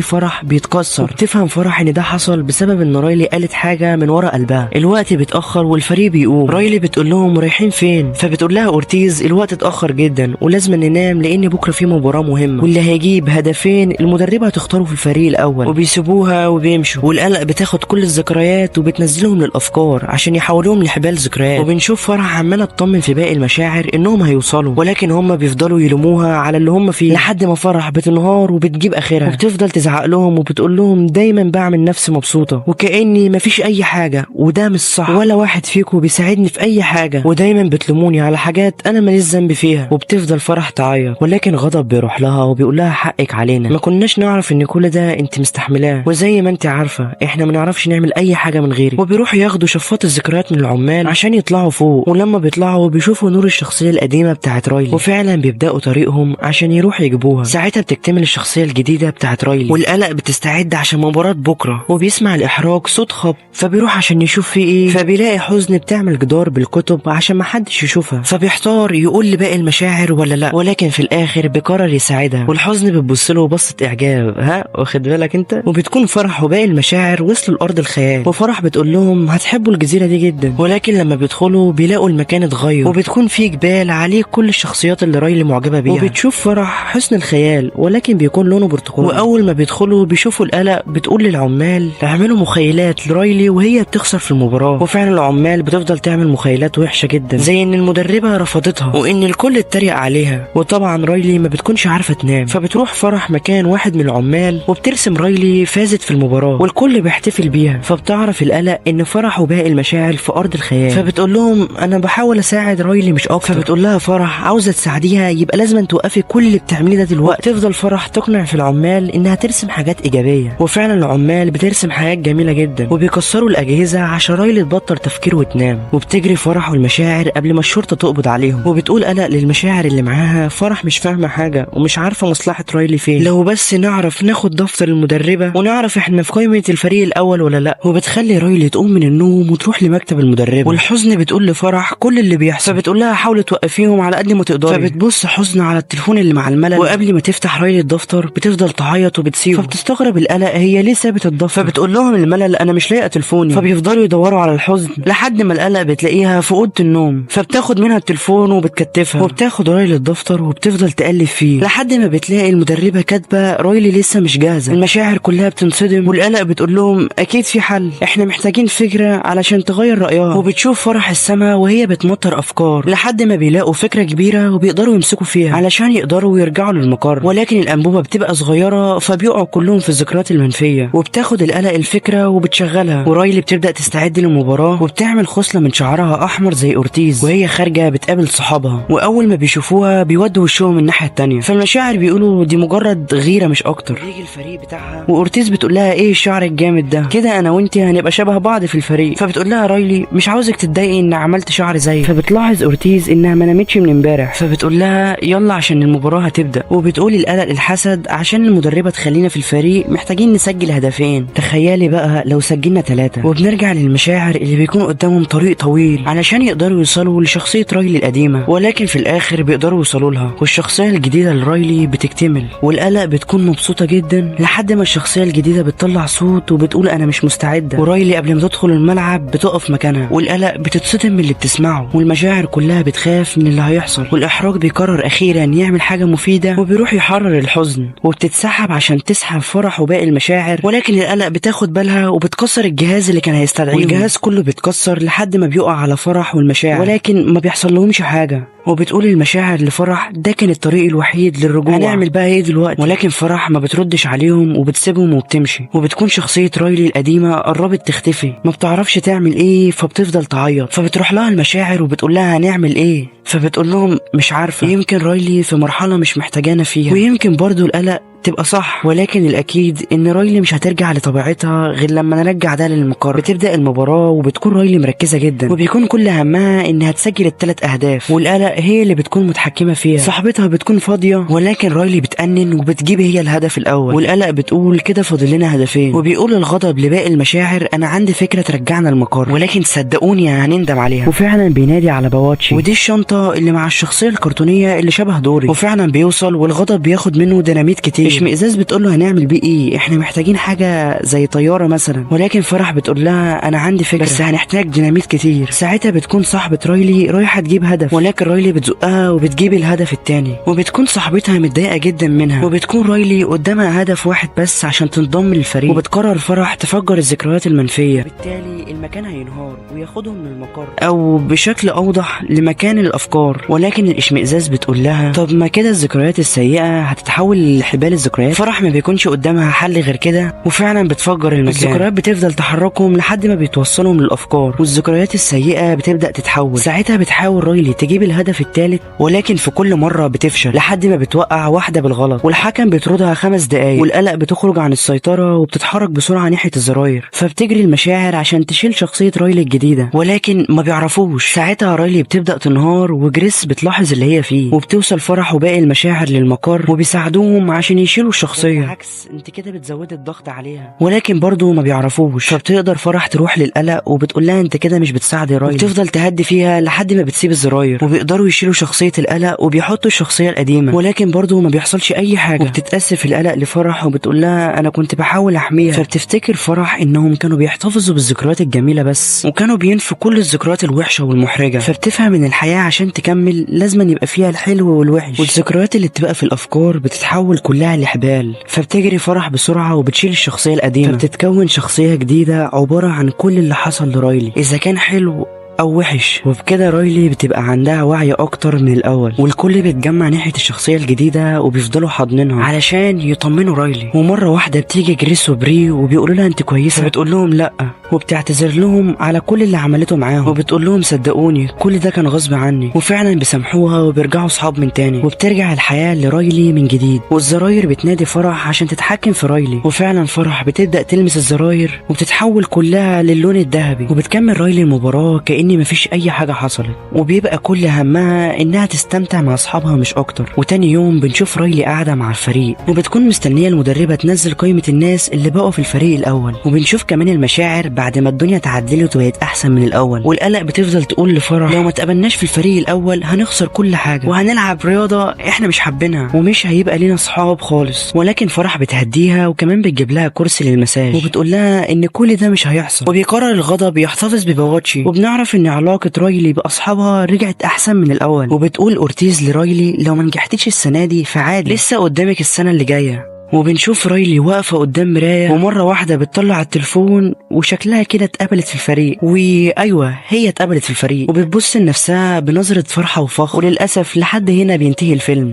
فرح بيتكسر، وبتفهم فرح ان ده حصل بسبب ان رايلي قالت حاجة من ورا قلبها. الوقت بيتاخر والفريق بيقوم، رايلي بتقول لهم رايحين فين؟ فبتقول لها اورتيز الوقت اتاخر جدا ولازم ننام لان بكره في مباراة مهمة، واللي هيجيب هدفين المدربه هتختاره في الفريق الاول. وبيسيبوها وبيمشوا. والقلق بتاخد كل الذكريات وبتنزلهم للافكار عشان يحولوهم لحبال ذكريات. وبنشوف فرح عماله تطمن في باقي المشاعر انهم هيوصلوا، ولكن هم بيفضلوا يلوموها على اللي هم فيه، لحد ما فرح بتنهار وبتجيب اخرها، وبتفضل تزعق لهم وبتقول لهم دايما بعمل نفسي مبسوطة وكاني مفيش اي حاجة، وده مش صح، ولا واحد فيكم بيساعدني في اي حاجة، ودايما بتلوموني على حاجات انا ماليش ذنب فيها. وبتفضل فرح تعيط، ولكن غضب بيروح لها وبيقول لها حقك علينا، ما كناش نعرف ان كل ده انت مستحملاه، وزي ما انت عارفه احنا ما نعرفش نعمل اي حاجة من غيرك. وبيروحوا ياخدوا شفاط الذكريات من العمال عشان يطلعوا فوق، ولما بيطلعوا بيشوفوا نور الشخصية القديمة بتاعت رايلي، وفعلا بيبداوا طريقهم عشان يروحوا يجيبوها. ساعتها بتكتمل الشخصية الجديدة بتاعت رايلي، والقلق بتستعد عشان مباراة بكره. وبيسمع الاحراج صوت خبط، فبيروح عشان يشوف فيه ايه، فبيلاقي حزن بتعمل جدار بالكتب عشان ما حدش يشوفها، فبيحتار يقول لباقي المشاعر ولا لا، ولكن في الاخر بيقرر يساعدها. والحزن بتبص له بصة اعجاب، ها واخد بالك انت. وبتكون فرح وباقي المشاعر وصلوا لارض الخيال، وفرح بتقول لهم هتحبوا الجزيرة دي جدا، ولكن لما بيدخلوا بيلاقوا المكان اتغير، وبتكون فيه جبال عليه كل الشخصيات اللي رايلي معجبه بيها. وبتشوف فرح حسن الخيال الخيال ولكن بيكون لونه برتقالي. واول ما بيدخلوا بيشوفوا القلق بتقول للعمال اعملوا مخيلات لرايلي وهي بتخسر في المباراة، وفعلا العمال بتفضل تعمل مخيلات وحشة جدا زي ان المدربه رفضتها وان الكل اتريق عليها. وطبعا رايلي ما بتكونش عارفه تنام، فبتروح فرح مكان واحد من العمال وبترسم رايلي فازت في المباراة والكل بيحتفل بيها. فبتعرف القلق ان فرح وباقي المشاعر في ارض الخيال، فبتقول لهم انا بحاول اساعد رايلي مش اكتر. فبتقول لها فرح عاوزه تساعديها يبقى لازم توقفي كل اللي بتعمليه ده دلوقتي. تفضل فرح تقنع في العمال انها ترسم حاجات ايجابية، وفعلا العمال بترسم حاجات جميلة جدا وبيكسروا الاجهزة عشان رايلي تبطل تفكير وتنام. وبتجري فرح والمشاعر قبل ما الشرطة تقبض عليهم، وبتقول قلق للمشاعر اللي معاها فرح مش فاهمه حاجة ومش عارفه مصلحة رايلي فين، لو بس نعرف ناخد دفتر المدربه ونعرف احنا في قائمة الفريق الاول ولا لا. وبتخلي رايلي تقوم من النوم وتروح لمكتب المدربه، والحزن بتقول لفرح كل اللي بيحصل، فبتقول لها حاولي توقفيهم على قد ما تقدري. فبتبص حزن على التليفون اللي مع الملل، وقبل ما تفتح رايلي الدفتر بتفضل تعيط وبتسيبه. فبتستغرب القلق هي ليه سابت الدفتر، فبتقول لهم الملل انا مش لاقيه تليفوني. فبيفضلوا يدوروا على الحزن لحد ما القلق بتلاقيها في اوضة النوم، فبتاخد منها التليفون وبتكتفها، وبتاخد رايلي الدفتر وبتفضل تقلب فيه لحد ما بتلاقي المدربه كاتبه رايلي لسه مش جاهزة. المشاعر كلها بتنصدم، والقلق بتقول لهم اكيد في حل، احنا محتاجين فكرة علشان تغير رايها. وبتشوف فرح السما وهي بتمطر افكار لحد ما بيلاقوا فكرة كبيرة وبيقدروا يمسكوا فيها علشان يقدروا يرجعوا للمقر، ولكن الانبوبة بتبقى صغيرة فبيقعوا كلهم في الذكريات المنفية. وبتاخد القلق الفكرة وبتشغلها، ورايلي بتبدا تستعد للمباراة وبتعمل خصلة من شعرها احمر زي اورتيز، وهي خارجه بتقابل صحابها، واول ما بيشوفوها بيودوا وشهم الناحية التانية. فالمشاعر بيقولوا دي مجرد غيره مش اكتر. بيجي الفريق بتاعها واورتيز بتقول لها ايه الشعر الجامد ده كده، انا وانتي هنبقى شبه بعض في الفريق. فبتقول لها رايلي مش عاوزك تتضايقي ان عملت شعر زيك. فبتلاحظ اورتيز انها ما نامتش من امبارح، فبتقول لها يلا عشان المباراة هتبدا. وبتقول القلق الحسد عشان المدربه تخلينا في الفريق محتاجين نسجل هدفين، تخيلي بقى لو سجلنا 3. وبنرجع للمشاعر اللي بيكون قدامهم طريق طويل علشان يقدروا يوصلوا لشخصية رايلي القديمة، ولكن في الاخر بيقدروا يوصلوا لها، والشخصية الجديدة لرايلي بتكتمل. والقلق بتكون مبسوطة جدا لحد ما الشخصية الجديدة بتطلع صوت وبتقول انا مش مستعدة، ورايلي قبل ما تدخل الملعب بتقف مكانها، والقلق بتتصدم من اللي بتسمعه، والمشاعر كلها بتخاف من اللي هيحصل. والاحراج بيقرر اخيرا يعمل حاجة مفيدة وبيروح يحرر الحزن، وبتتسحب عشان تسحب فرح وباقي المشاعر، ولكن القلق بتاخد بالها وبتكسر الجهاز اللي كان هيستدعيه، والجهاز كله بيتكسر لحد ما بيقع على فرح والمشاعر، ولكن ما بيحصل لهمش حاجة. وبتقول المشاعر لفرح ده كان الطريق الوحيد للرجوع، هنعمل بقى ايه دلوقتي؟ ولكن فرح ما بتردش عليهم وبتسيبهم وبتمشي. وبتكون شخصية رايلي القديمة قربت تختفي، ما بتعرفش تعمل ايه فبتفضل تعيط. فبتروح لها المشاعر وبتقول لها هنعمل ايه، فبتقول لهم مش عارفة، يمكن رايلي في مرحلة مش محتاجانا فيها، ويمكن برضو القلق تبقى صح، ولكن الاكيد ان رايلي مش هترجع لطبيعتها غير لما نرجع ده للمقر. بتبدا المباراة وبتكون رايلي مركزه جدا، وبيكون كل همها انها تسجل ال3 اهداف، والقلق هي اللي بتكون متحكمه فيها. صاحبتها بتكون فاضية، ولكن رايلي بتأنن وبتجيب هي الهدف الاول، والقلق بتقول كده فاضل لنا هدفين. وبيقول الغضب لباقي المشاعر انا عندي فكرة ترجعنا المقر، ولكن صدقوني هنندم عليها. وفعلا بينادي على بواتشي، ودي الشنطة اللي مع الشخصية الكرتونيه اللي شبه دوري. وفعلا بيوصل، والغضب بياخد منه ديناميت كتير. اشمئزاز بتقول له هنعمل بيه ايه، احنا محتاجين حاجة زي طيارة مثلا، ولكن فرح بتقول لها انا عندي فكرة بس هنحتاج ديناميت كتير. ساعتها بتكون صاحبه رايلي رايحة تجيب هدف، ولكن رايلي بتزقها وبتجيب الهدف التاني، وبتكون صاحبتها متضايقة جدا منها. وبتكون رايلي قدامها هدف واحد بس عشان تنضم للفريق، وبتقرر فرح تفجر الذكريات المنفية، بالتالي المكان هينهار وياخدهم من المقر، او بشكل اوضح لمكان الافكار. ولكن الاشمئزاز بتقول لها طب ما كده الذكريات السيئة هتتحول لحبال الذكريات. فرح ما بيكونش قدامها حل غير كده، وفعلا بتفجر المكان. الذكريات بتفضل تحركهم لحد ما بيتوصلوا للافكار، والذكريات السيئة بتبدا تتحول. ساعتها بتحاول رايلي تجيب الهدف الثالث، ولكن في كل مرة بتفشل لحد ما بتوقع واحدة بالغلط، والحكم بيطردها 5 دقايق. والقلق بتخرج عن السيطرة وبتتحرك بسرعة ناحية الزراير، فبتجري المشاعر عشان تشيل شخصية رايلي الجديدة، ولكن ما بيعرفوش. ساعتها رايلي بتبدا تنهار، وجريس بتلاحظ اللي هي فيه، وبتوصل فرح وباقي المشاعر للمقر وبيساعدوهم عشان يشيلوا يشيلوا الشخصية، بالعكس انت كده بتزودي الضغط عليها، ولكن برضو ما بيعرفوش. فبتقدر فرح تروح للقلق وبتقول لها انت كده مش بتساعدي رايلي، وبتفضل تهدي فيها لحد ما بتسيب الزراير، وبيقدروا يشيلوا شخصية القلق وبيحطوا الشخصية القديمة، ولكن برضو ما بيحصلش اي حاجة. وبتتاسف القلق لفرح وبتقول لها انا كنت بحاول احميها. فبتفتكر فرح انهم كانوا بيحتفظوا بالذكريات الجميلة بس، وكانوا بينفوا كل الذكريات الوحشة والمحرجه. فبتفهم ان الحياة عشان تكمل لازم يبقى فيها الحلو والوحش، والذكريات اللي بتبقى في الافكار بتتحول كلها لحبال. فبتجري فرح بسرعة وبتشيل الشخصية القديمة، فبتتكون شخصية جديدة عبارة عن كل اللي حصل لرايلي اذا كان حلو او وحش. وبكده رايلي بتبقى عندها وعي اكتر من الاول، والكل بيتجمع ناحية الشخصية الجديدة وبيفضلوا حاضنينها علشان يطمنوا رايلي. ومرة واحدة بتيجي جريس وبري وبيقولوا لها انت كويسة، فبتقول لهم لا، وبتعتذر لهم على كل اللي عملته معاهم، وبتقول لهم صدقوني كل ده كان غصب عني. وفعلا بيسامحوها وبيرجعوا صحاب من تاني، وبترجع الحياة لرايلي من جديد. والزراير بتنادي فرح عشان تتحكم في رايلي، وفعلا فرح بتبدا تلمس الزراير وبتتحول كلها للون الذهبي. وبتكمل رايلي المباراة كأن مفيش اي حاجة حصلت، وبيبقى كل همها انها تستمتع مع اصحابها مش اكتر. وتاني يوم بنشوف رايلي قاعدة مع الفريق، وبتكون مستنيه المدربه تنزل قائمة الناس اللي بقوا في الفريق الاول. وبنشوف كمان المشاعر بعد ما الدنيا اتعدلت وبقت احسن من الاول. والقلق بتفضل تقول لفرح لو ما اتقبلناش في الفريق الاول هنخسر كل حاجة، وهنلعب رياضة احنا مش حابينها، ومش هيبقى لينا اصحاب خالص. ولكن فرح بتهديها، وكمان بتجيب لها كرسي للمساج، وبتقول لها ان كل ده مش هيحصل. وبيقرر الغضب يحتفظ ببواتشي، وبنعرف ان علاقة رايلي باصحابها رجعت احسن من الاول. وبتقول اورتيز لرايلي لو ما نجحتيش السنة دي فعادي، لسه قدامك السنة اللي جاية. وبنشوف رايلي واقفة قدام مراية، ومرة واحدة بتطلع التليفون وشكلها كده اتقبلت في الفريق، وايوة هي اتقبلت في الفريق، وبتبص لنفسها بنظرة فرحة وفخر. وللأسف لحد هنا بينتهي الفيلم.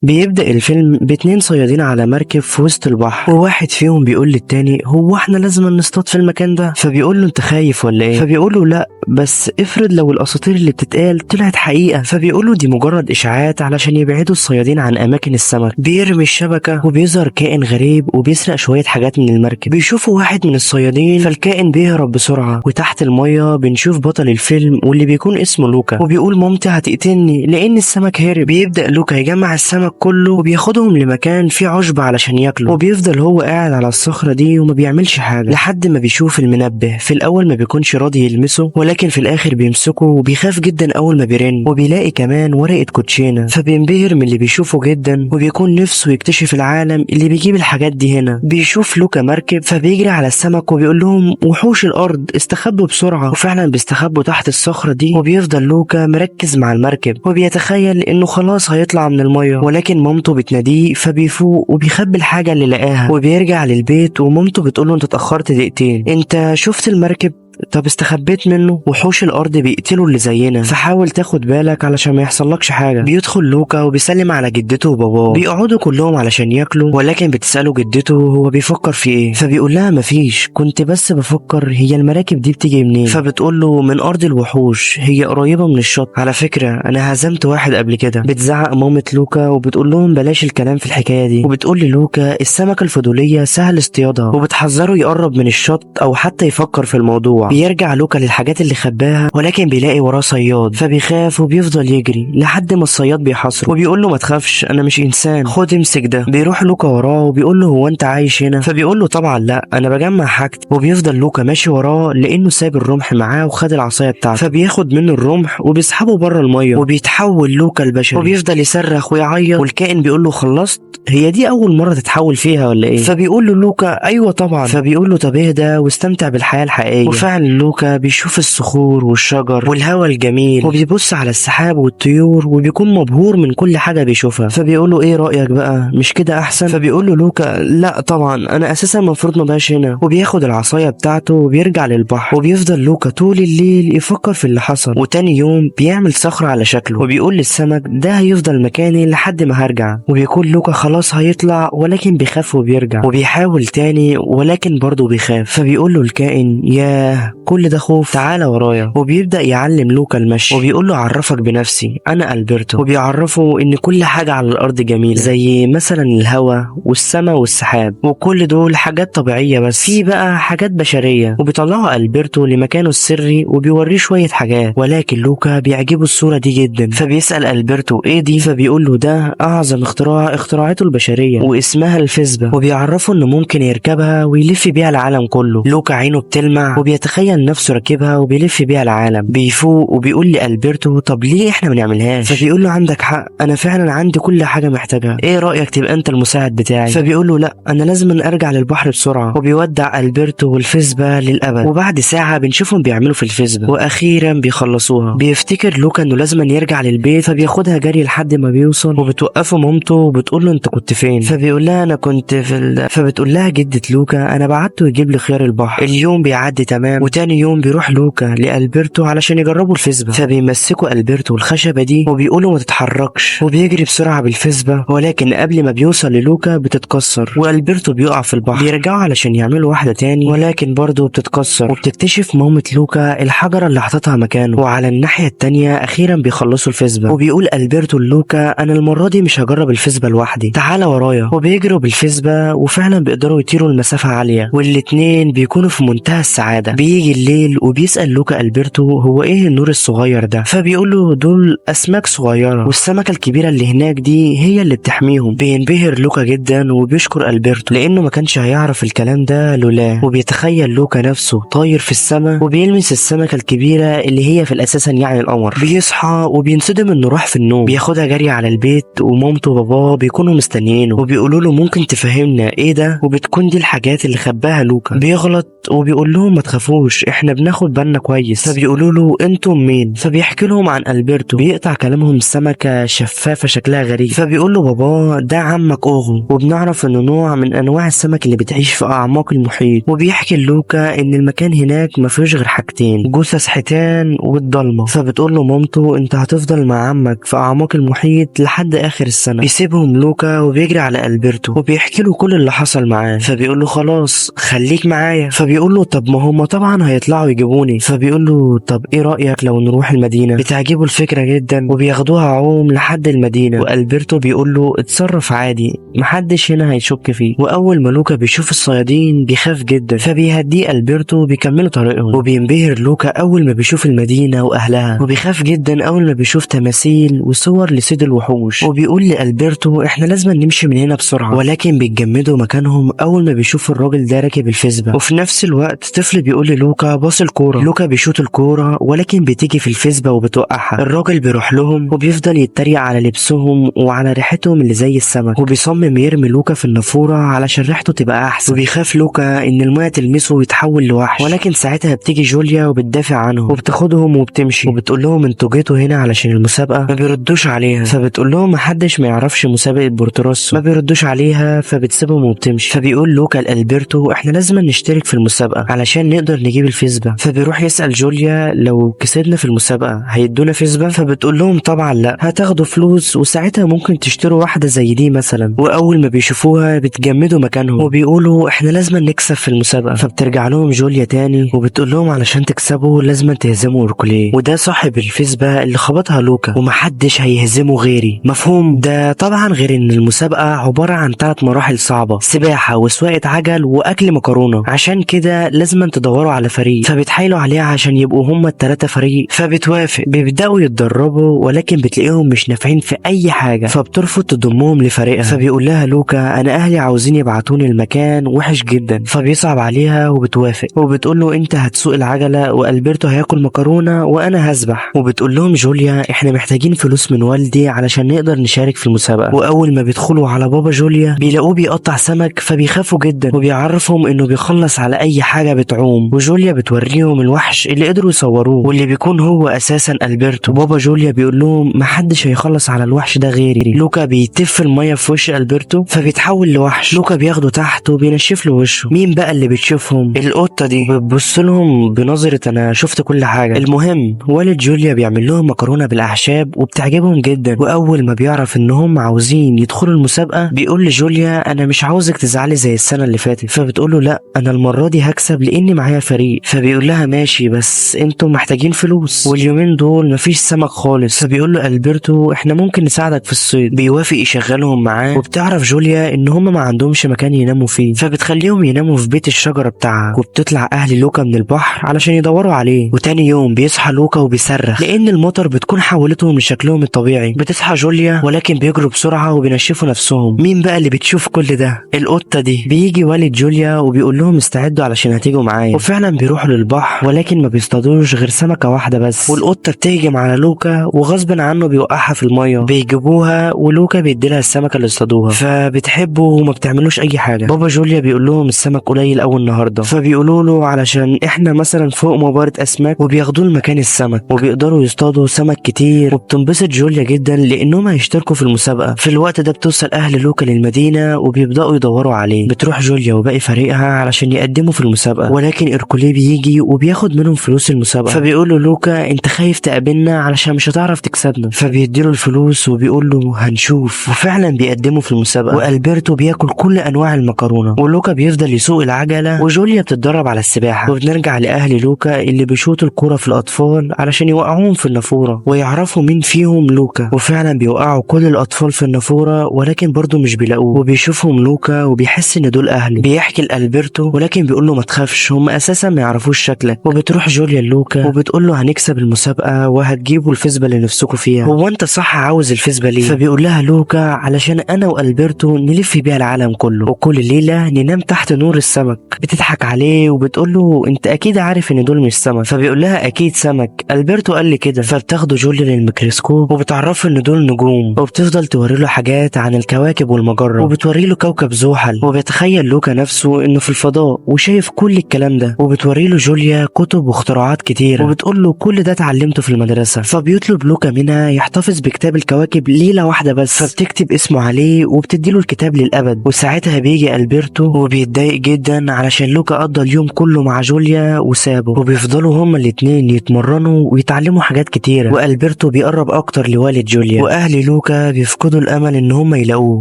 بيبدأ الفيلم باتنين صيادين على مركب في وسط البحر، وواحد فيهم بيقول للتاني هو احنا لازم نصطاد في المكان ده؟ فبيقول له انت خايف ولا ايه؟ فبيقول له لا، بس افرض لو الاساطير اللي بتتقال طلعت حقيقة. فبيقول له دي مجرد اشاعات علشان يبعدوا الصيادين عن اماكن السمك. بيرمي الشبكة وبيظهر كائن غريب وبيسرق شوية حاجات من المركب. بيشوفوا واحد من الصيادين فالكائن بيهرب بسرعة، وتحت المية بنشوف بطل الفيلم واللي بيكون اسمه لوكا، وبيقول مامتي هتقتلني لان السمك هرب. بيبدأ لوكا يجمع السمك كله وبياخدهم لمكان فيه عشب علشان ياكلوا، وبيفضل هو قاعد على الصخرة دي وما بيعملش حاجة لحد ما بيشوف المنبه. في الأول ما بيكونش راضي يلمسه، ولكن في الآخر بيمسكه وبيخاف جدا أول ما بيرن. وبيلاقي كمان ورقة كوتشينة، فبينبهر من اللي بيشوفه جدا، وبيكون نفسه يكتشف العالم اللي بيجيب الحاجات دي هنا. بيشوف لوكا مركب فبيجري على السمك وبيقول لهم وحوش الأرض استخبوا بسرعة، وفعلا بيستخبوا تحت الصخرة دي. وبيفضل لوكا مركز مع المركب وبيتخيل إنه خلاص هيطلع من المية، ولكن مامته بتناديه فبيفوق وبيخبي الحاجة اللي لقاها وبيرجع للبيت. ومامته بتقوله انت اتأخرت دقيقتين، انت شفت المركب؟ طب استخبيت منه؟ وحوش الارض بيقتلوا اللي زينا، فحاول تاخد بالك علشان ما يحصلكش حاجة. بيدخل لوكا وبيسلم على جدته وباباه، بيقعدوا كلهم علشان ياكلوا، ولكن بتساله جدته هو بيفكر في ايه، فبيقول لها مفيش، كنت بس بفكر هي المراكب دي بتيجي منين. فبتقول له من ارض الوحوش، هي قريبه من الشط، على فكرة انا هزمت واحد قبل كده. بتزعق مامة لوكا وبتقول لهم بلاش الكلام في الحكاية دي، وبتقول للوكا السمكة الفضوليه سهل اصطيادها، وبتحذره يقرب من الشط او حتى يفكر في الموضوع. بيرجع لوكا للحاجات اللي خباها، ولكن بيلاقي وراه صياد، فبيخاف وبيفضل يجري لحد ما الصياد بيحاصره وبيقول له ما تخافش انا مش انسان، خد امسك ده. بيروح لوكا وراه وبيقول له هو انت عايش هنا؟ فبيقول له طبعا لا، انا بجمع حاجتي. وبيفضل لوكا ماشي وراه لانه ساب الرمح معاه وخد العصاية بتاعته، فبياخد منه الرمح وبيسحبه بره المية، وبيتحول لوكا البشري وبيفضل يصرخ ويعيط. والكائن بيقول له خلصت؟ هي دي اول مرة تتحول فيها ولا ايه؟ فبيقول له لوكا ايوه طبعا. فبيقول له طب اهدى واستمتع بالحياة الحقيقية. وفعلا لوكا بيشوف الصخور والشجر والهواء الجميل، وبيبص على السحاب والطيور، وبيكون مبهور من كل حاجة بيشوفها. فبيقول له ايه رايك بقى، مش كده احسن؟ فبيقول له لوكا لا طبعا، انا اساسا المفروض ما بقاش هنا. وبياخد العصاية بتاعته وبيرجع للبحر، وبيفضل لوكا طول الليل يفكر في اللي حصل. وتاني يوم بيعمل صخرة على شكله وبيقول للسمك ده هيفضل مكاني لحد ما هرجع. وبيكون لوكا خلاص هيطلع، ولكن بيخاف وبيرجع، وبيحاول تاني ولكن برضه بيخاف. فبيقول له الكائن ياه ده كل ده خوف، تعالى ورايا. وبيبدا يعلم لوكا المشي وبيقول له اعرفك بنفسي، انا ألبرتو. وبيعرفه ان كل حاجة على الارض جميلة، زي مثلا الهواء والسماء والسحاب، وكل دول حاجات طبيعية، بس في بقى حاجات بشرية. وبيطلعوا ألبرتو لمكانه السري وبيوريه شوية حاجات، ولكن لوكا بيعجبه الصورة دي جدا، فبيسأل ألبرتو ايه دي، فبيقول له ده اعظم اختراع اخترعته البشرية واسمها الفيسبا، وبيعرفه انه ممكن يركبها ويلف بيها العالم كله. لوكا عينه بتلمع وبيتخيل نفسه راكبها وبيلف بيها العالم. بيفوق وبيقول لألبرتو طب ليه احنا ما نعملهاش؟ فبيقول له عندك حق، انا فعلا عندي كل حاجة محتاجها، ايه رأيك تبقى انت المساعد بتاعي؟ فبيقول له لا، انا لازم ارجع للبحر بسرعة. وبيودع ألبرتو والفيسبا للأبد. وبعد ساعة بنشوفهم بيعملوا في الفيسبا واخيرا بيخلصوها. بيفتكر لوكا انه لازم يرجع للبيت، فبياخدها جري لحد ما بيوصل، وبتوقفه مامته وبتقول له انت كنت فين؟ فبيقول لها انا كنت في فبتقول لها جدة لوكا انا بعته يجيب لي خيار البحر. اليوم بيعدي تمام، وتاني يوم بيروح لوكا لألبرتو علشان يجربوا الفيسبا، فبيمسكوا ألبرتو الخشبة دي وبيقولوا ما تتحركش، وبيجري بسرعة بالفيسبا، ولكن قبل ما بيوصل للوكا بتتكسر وألبرتو بيقع في البحر. بيرجعوا علشان يعملوا واحدة تاني، ولكن برضه بتتكسر، وبتكتشف مامة لوكا الحجرة اللي حطتها مكانه. وعلى الناحية التانية أخيرا بيخلصوا الفيسبا، وبيقول ألبرتو للوكا أنا المرة دي مش هجرب الفيسبا لوحدي، تعالى ورايا. وبيجروا بالفيسبا وفعلا بيقدروا يطيروا لمسافة عالية، والاتنين بيكونوا في منتهى السعادة. بيجي الليل وبيسأل لوكا ألبرتو هو ايه النور الصغير ده؟ فبيقول له دول أسماك صغيرة، والسمكة الكبيرة اللي هناك دي هي اللي بتحميهم. بينبهر لوكا جدا وبيشكر ألبرتو لأنه ما كانش هيعرف الكلام ده لولاه. وبيتخيل لوكا نفسه طاير في السماء وبيلمس السمكة الكبيرة اللي هي في الأساس يعني القمر. بيصحى وبينصدم انه راح في النوم. بياخدها جري على البيت ومامته وباباه بيكونوا مستنيينه وبيقولوا له ممكن تفهمنا ايه ده؟ وبتكون دي الحاجات اللي خباها لوكا. بيغلط وبيقول لهم ما تخافوش احنا بناخد بالنا كويس. فبيقولوا له انتم مين؟ فبيحكي لهم عن ألبرتو. بيقطع كلامهم سمكة شفافة شكلها غريب، فبيقول له باباه ده عمك اوغو، وبنعرف انه نوع من انواع السمك اللي بتعيش في اعماق المحيط. وبيحكي لوكا ان المكان هناك ما فيهوش غير حاجتين، جثث حيتان والضلمه. فبتقول له مامته انت هتفضل مع عمك في اعماق المحيط لحد اخر السنة. بيسيبهم لوكا وبيجري على ألبرتو وبيحكي له كل اللي حصل معاه. فبيقول له خلاص خليك معايا. فبيقول له طب ما هما طبعا هيطلعوا يجيبوني. فبيقول له طب ايه رايك لو نروح المدينة؟ بتعجبه الفكرة جدا وبياخدوها عوم لحد المدينة. وألبرتو بيقول له اتصرف عادي، محدش هنا هيشك فيه. واول ما لوكا بيشوف الصيادين بيخاف جدا، فبيهديه ألبرتو وبيكملوا طريقهم. وبينبهر لوكا اول ما بيشوف المدينة واهلها، وبيخاف جدا اول ما بيشوف تماثيل وصور لصيد الوحوش. وبيقول لألبرتو احنا لازم نمشي من هنا بسرعة، ولكن بيتجمدوا مكانهم اول ما بيشوفوا الراجل ده راكب الفيسبا. وفي نفس الوقت طفل بيقول للوكا باص الكورة. لوكا بيشوط الكورة ولكن بتيجي في الفيسبا وبتوقعها. الراجل بيروح لهم وبيفضل يتريق على لبسهم وعلى ريحتهم اللي زي السمك، وبيصمم يرمي لوكا في النافوره علشان ريحته تبقى احسن. وبيخاف لوكا ان المية تلمسه ويتحول لوحش، ولكن ساعتها بتيجي جوليا وبتدافع عنهم وبتاخدهم وبتمشي، وبتقول لهم انتوا جيتوا هنا علشان المسابقة. ما بيردوش عليها، فبتقول لهم محدش ما يعرفش مسابقة بورتوروسو. ما بيردوش عليها فبتسيبهم وبتمشي. فبيقول لوكا لألبرتو احنا لازم نشترك في المسابقة علشان نقدر نجيب الفيسبا. فبيروح يسأل جوليا لو كسبنا في المسابقة هيدونا فيسبا؟ فبتقول لهم طبعا لا، هتاخدوا فلوس وساعتها ممكن تشتروا واحدة زي دي مثلا. واول ما بيشوفوها بتجمدوا مكانهم وبيقولوا احنا لازم نكسب في المسابقة. فبترجع لهم جوليا تاني وبتقول لهم علشان تكسبوا لازم تهزموا اوركوليه، وده صاحب الفيسبا اللي خبطها لوكا، ومحدش هيهزمه غيري، مفهوم؟ ده طبعا غير ان المسابقة عبارة عن 3 مراحل صعبة، سباحة وسواقه عجل واكل مكرونه، عشان كده لازم تدوروا على فريق. فبيتحايلوا عليها عشان يبقوا هما ال3 فريق، فبتوافق. بيبداوا يتدربوا ولكن بتلاقيهم مش نافعين في اي حاجة، فبترفض تضمهم لفريقها. فبيقول لها لوكا انا اهلي عاوزين يبعتوني المكان وحش جدا، فبيصعب عليها وبتوافق، وبتقول له انت هتسوق العجلة والبرتو هياكل مكرونه وانا هسبح. وبتقول لهم جوليا احنا محتاجين فلوس من والدي علشان نقدر نشارك في المسابقة. واول ما بيدخلوا على بابا جوليا بيلاقوه بيقطع سمك، فبيخافوا جدا وبيعرفهم انه بيخلص على اي حاجة بتعوم. وجوليا بتوريهم الوحش اللي قدروا يصوروه واللي بيكون هو اساسا البرتو. وبابا جوليا بيقول لهم محدش هيخلص على الوحش ده غيري. لوكا بيتف المية في وش البرتو فبيتحول لوحش. لوكا بياخده تحت وبينشف له وشه. مين بقى اللي بتشوفهم؟ القطة دي بتبص لهم بنظره انا شفت كل حاجة. المهم والد جوليا بيعمل لهم مكرونه بالاعشاب وبتعجبهم جدا. واول ما بيعرف انهم عاوزين يدخلوا المسابقة بيقول لجوليا انا مش عاوزك تزعلي زي السنة اللي فاتت. فبتقول له لا انا المرة دي هكسب لاني معايا فيسبا. فريق. فبيقول لها ماشي بس انتم محتاجين فلوس واليومين دول مفيش سمك خالص. فبيقول له ألبرتو احنا ممكن نساعدك في الصيد. بيوافق يشغلهم معاه. وبتعرف جوليا ان هم ما عندهمش مكان يناموا فيه، فبتخليهم يناموا في بيت الشجرة بتاعها. وبتطلع اهل لوكا من البحر علشان يدوروا عليه. وتاني يوم بيصحى لوكا وبيصرخ لان المطر بتكون حولتهم لشكلهم الطبيعي. بتصحى جوليا ولكن بيجروا بسرعة وبينشفوا نفسهم. مين بقى اللي بتشوف كل ده؟ القطة دي. بيجي والد جوليا وبيقول لهم استعدوا علشان هتيجوا معايا. وفعلا بيروحوا للبحر ولكن ما بيصطادوش غير سمكة واحدة بس. والقطه بتهجم على لوكا وغصب عنه بيوقعها في المية. بيجيبوها ولوكا بيديلها السمكة اللي اصطادوها، فبتحبه وما بتعملوش اي حاجة. بابا جوليا بيقول لهم السمك قليل قوي النهارده، فبيقولوا له علشان احنا مثلا فوق مباره اسماك، وبياخدوه لمكان السمك وبيقدروا يصطادوا سمك كتير. وبتنبسط جوليا جدا لانهم هيشتركوا في المسابقة. في الوقت ده بتوصل اهل لوكا للمدينة وبيبداوا يدوروا عليه. بتروح جوليا وباقي فريقها علشان يقدموا في المسابقة، ولكن إركولي بيجي وبياخد منهم فلوس المسابقة. فبيقول له لوكا انت خايف تقابلنا علشان مش هتعرف تكسبنا، فبيديله الفلوس وبيقول له هنشوف. وفعلا بيقدموا في المسابقة، والبرتو بياكل كل انواع المكرونه، ولوكا بيفضل يسوق العجلة، وجوليا بتتدرب على السباحة. وبنرجع لاهل لوكا اللي بيشوطوا الكرة في الاطفال علشان يوقعوهم في النافوره ويعرفوا مين فيهم لوكا. وفعلا بيوقعوا كل الاطفال في النافوره ولكن برضه مش بيلاقوه. وبيشوفهم لوكا وبيحس ان دول اهله. بيحكي لالبرتو ولكن بيقول له ما تخافش هم اساسا ما يعرفوش شكلك. وبتروح جوليا لوكا وبتقول له هنكسب المسابقة وهتجيبوا الفيسبا اللي نفسكم فيها، هو انت صح عاوز الفيسبا ليه؟ فبيقول لها لوكا علشان انا والبرتو نلف بيها العالم كله وكل ليلة ننام تحت نور السمك. بتضحك عليه وبتقول له انت اكيد عارف ان دول مش سمك، فبيقول لها اكيد سمك، البرتو قال لي كده. فبتاخده جوليا للميكروسكوب وبتعرفه ان دول نجوم، وبتفضل توري له حاجات عن الكواكب والمجره، وبتوري له كوكب زحل. وبيتخيل لوكا نفسه انه في الفضاء وشايف كل الكلام ده. وبتوري له جوليا كتب واختراعات كتيرة وبتقول له كل ده اتعلمته في المدرسة. فبيطلب لوكا منها يحتفظ بكتاب الكواكب ليلة واحدة بس، فبتكتب اسمه عليه وبتدي له الكتاب للابد. وساعتها بيجي البرتو وبيتضايق جدا علشان لوكا قضى اليوم كله مع جوليا وسابه. وبيفضلوا هما الاتنين يتمرنوا ويتعلموا حاجات كتيرة. والبرتو بيقرب اكتر لوالد جوليا، واهل لوكا بيفقدوا الامل ان هما يلاقوه.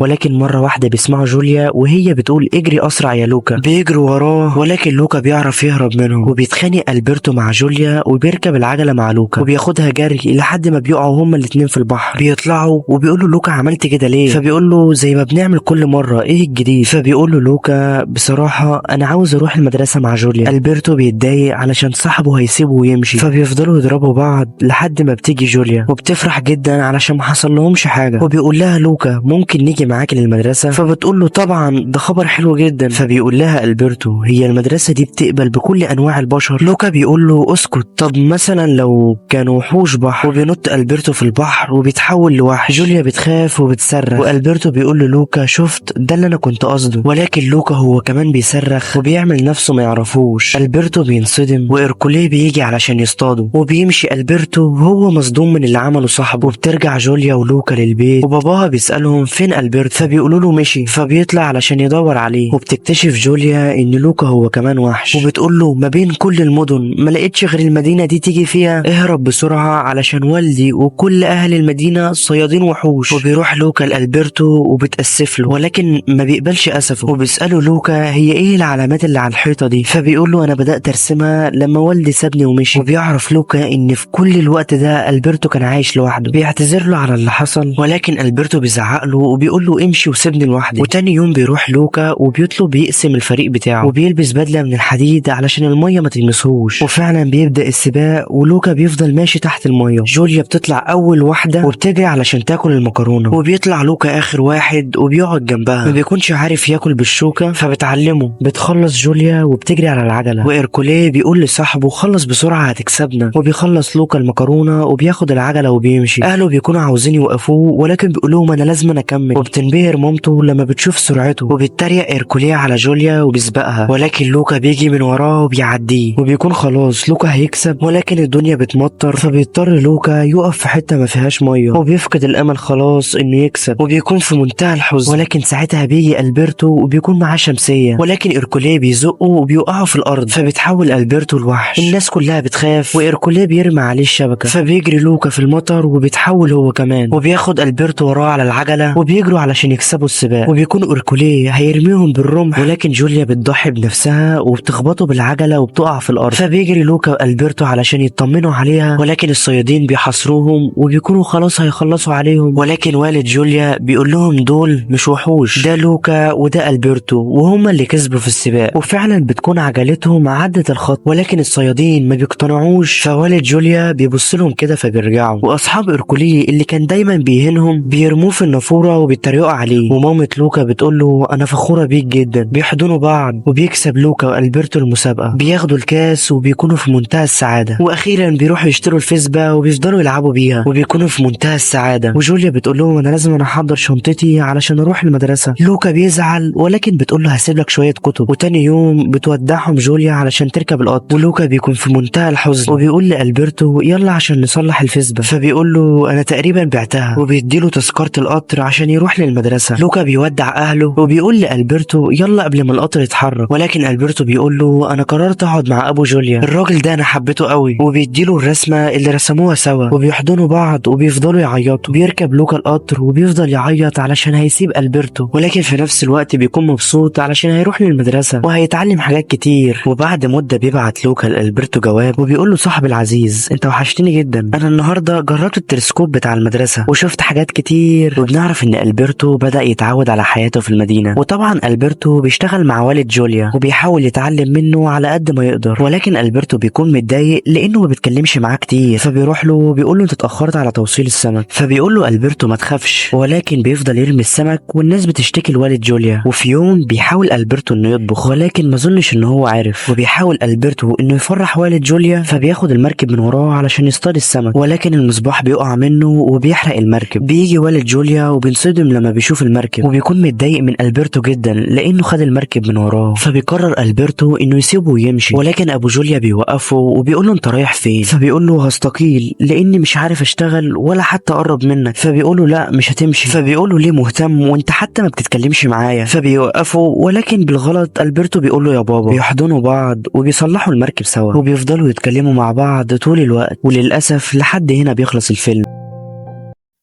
ولكن مرة واحدة بيسمعوا جوليا وهي بتقول اجري اسرع يا لوكا، بيجروا وراه ولكن لوكا بيعرف يهرب منهم. وبيتخانق البرتو مع جوليا وبيركب العجلة مع لوكا وبياخدها جري لحد ما بيقعوا هما الاتنين في البحر. بيطلعوا وبيقولوا لوكا عملت كده ليه؟ فبيقول له زي ما بنعمل كل مرة، ايه الجديد؟ فبيقول له لوكا بصراحة انا عاوز اروح المدرسة مع جوليا. البرتو بيتضايق علشان صاحبه هيسيبه ويمشي، فبيفضلوا يضربوا بعض لحد ما بتيجي جوليا وبتفرح جدا علشان ما حصل لهمش حاجة. وبيقول لها لوكا ممكن نيجي معاك للمدرسة؟ فبتقول له طبعا ده خبر حلو جدا. فبيقول لها البرتو هي المدرسة دي بتقبل بكل انواع البشر؟ لوكا بيقول له اسكت، طب مثلا لو كانوا وحوش بحر. وبينط البرتو في البحر وبيتحول لوحش. جوليا بتخاف وبتصرخ، والبرتو بيقول للوكا شفت ده اللي انا كنت قصده. ولكن لوكا هو كمان بيصرخ وبيعمل نفسه ما يعرفوش. البرتو بينصدم وإركوليه بيجي علشان يصطاده، وبيمشي البرتو وهو مصدوم من اللي عمله صاحبه. وبترجع جوليا ولوكا للبيت وباباها بيسألهم فين البرتو، فبيقولوا له مشي، فبيطلع علشان يدور عليه. وبتكتشف جوليا ان لوكا هو كمان وحش، وبتقول له ما بين كل المدن ما لقيتش غير المدينة دي تيجي فيها، اهرب بسرعة علشان والدي وكل اهل المدينة صيادين وحوش. وبيروح لوكا لألبرتو وبتأسف له ولكن ما بيقبلش اسفه. وبيسأله لوكا هي ايه العلامات اللي على الحيطة دي؟ فبيقول له انا بدأت ارسمها لما والدي سابني ومشي. وبيعرف لوكا ان في كل الوقت ده البرتو كان عايش لوحده. بيعتذر له على اللي حصل ولكن البرتو بيزعق له وبيقول له امشي وسيبني لوحدي. وتاني يوم بيروح لوكا وبيطلب يقسم الفريق بتاعه، وبيلبس بدلة من الحديد علشان المية ما تلمسهوش. وفعلا بيبدأ السباق ولوكا بيفضل ماشي تحت المية. جوليا بتطلع اول واحدة وبتجري علشان تاكل المكرونة، وبيطلع لوكا اخر واحد وبيقعد جنبها، ما بيكونش عارف ياكل بالشوكة فبتعلمه. بتخلص جوليا وبتجري على العجلة، وإركوليه بيقول لصاحبه خلص بسرعة هتكسبنا. وبيخلص لوكا المكرونة وبياخد العجلة وبيمشي. اهله بيكونوا عاوزين يوقفوه ولكن بيقول لهم انا لازم اكمل. وبتنبهر مامته لما بتشوف سرعته، وبيتريق إركوليه على جوليا وبيسبقها، ولكن لوكا بيجي من وراه وبيعديه، وبيكون خلاص لوكا هيكسب، ولكن الدنيا بتمطر، فبيضطر لوكا يقف في حتة ما فيهاش مية، وبيفقد الامل خلاص انه يكسب، وبيكون في منتهى الحزن. ولكن ساعتها بيجي البرتو وبيكون معاه شمسية، ولكن إركوليه بيزقه وبيوقعه في الارض، فبيتحول البرتو لوحش. الناس كلها بتخاف وإركوليه بيرمي عليه الشبكة، فبيجري لوكا في المطر وبيتحول هو كمان، وبياخد البرتو وراه على العجلة وبيجروا علشان يكسبوا السباق. وبيكون إركوليه هيرميهم بالرمح، ولكن جوليا بتضحي بنفسها وبتخبطه بالعجلة العجلة وبتقع في الارض. فبيجري لوكا والبرتو علشان يطمنوا عليها، ولكن الصيادين بيحاصروهم وبيكونوا خلاص هيخلصوا عليهم. ولكن والد جوليا بيقول لهم دول مش وحوش، ده لوكا وده ألبرتو وهما اللي كسبوا في السباق، وفعلا بتكون عجلتهم عدت الخط، ولكن الصيادين ما بيقتنعوش. فوالد جوليا بيبص لهم كده فبيرجعوا، واصحاب إركولي اللي كان دايما بيهنهم بيرموه في النافوره وبيتريقوا عليه. ومامة لوكا بتقول له انا فخورة بيك جدا. بيحضنوا بعض وبيكسب لوكا والبرتو المسابقة، بياخدوا الكاس وبيكونوا في منتهى السعادة. واخيرا بيروحوا يشتروا الفيسبا وبيفضلوا يلعبوا بيها وبيكونوا في منتهى السعادة. وجوليا بتقول لهم انا لازم احضر شنطتي علشان اروح المدرسة. لوكا بيزعل ولكن بتقول له هسيب لك شوية كتب. وتاني يوم بتودعهم جوليا علشان تركب القطر، ولوكا بيكون في منتهى الحزن وبيقول لألبرتو يلا عشان نصلح الفيسبا، فبيقول له انا تقريبا بعتها، وبيديله تذكره القطر عشان يروح للمدرسة. لوكا بيودع اهله وبيقول لألبرتو يلا قبل ما القطر يتحرك، ولكن ألبرتو بيقول له انا قررت اقعد مع ابو جوليا، الراجل ده انا حبيته قوي، وبيديله الرسمة اللي رسموها سوا، وبيحضنوا بعض وبيفضلوا يعيطوا. بيركب لوكا القطر وبيفضل يعيط علشان هيسيب ألبرتو، ولكن في نفس الوقت بيكون مبسوط علشان هيروح للمدرسة وهيتعلم حاجات كتير. وبعد مده بيبعت لوكا لألبرتو جواب وبيقول له صاحبي العزيز انت وحشتني جدا، انا النهارده جربت التلسكوب بتاع المدرسة وشفت حاجات كتير. وبنعرف ان ألبرتو بدأ يتعود على حياته في المدينة، وطبعا ألبرتو بيشتغل مع والد جوليا وبيحاول يتعلم منه على قد ما يقدر، ولكن ألبرتو بيكون متضايق لانه ما بيتكلمش معاه كتير. فبيروح له وبيقول له انت اتاخرت على توصيل السمك، فبيقول له ألبرتو ما تخافش، ولكن بيفضل يرمي السمك والناس بتشتكي لوالد جوليا. وفي يوم بيحاول ألبرتو انه يطبخ، ولكن ما اظنش ان هو عارف، وبيحاول ألبرتو انه يفرح والد جوليا، فبياخد المركب من وراه علشان يصطاد السمك، ولكن المصباح بيقع منه وبيحرق المركب. بيجي والد جوليا وبينصدم لما بيشوف المركب، وبيكون متضايق من ألبرتو جدا لانه خد المركب من وراه. فبيقرر ألبرتو انه يسيبه ويمشي، ولكن ابو جوليا بيوقفه وبيقول له انت رايح فين؟ فبيقول له هستقيل لاني مش عارف اشتغل ولا حتى اقرب منك. فبيقول له لا مش هتمشي. فبيقول له ليه مهتم وانت حتى ما بتتكلمش معايا؟ فبيوقفه، ولكن بالغلط ألبرتو بيقول له يا بابا. بيحضنوا بعض وبيصلحوا المركب سوا، وبيفضلوا يتكلموا مع بعض طول الوقت. وللأسف لحد هنا بيخلص الفيلم.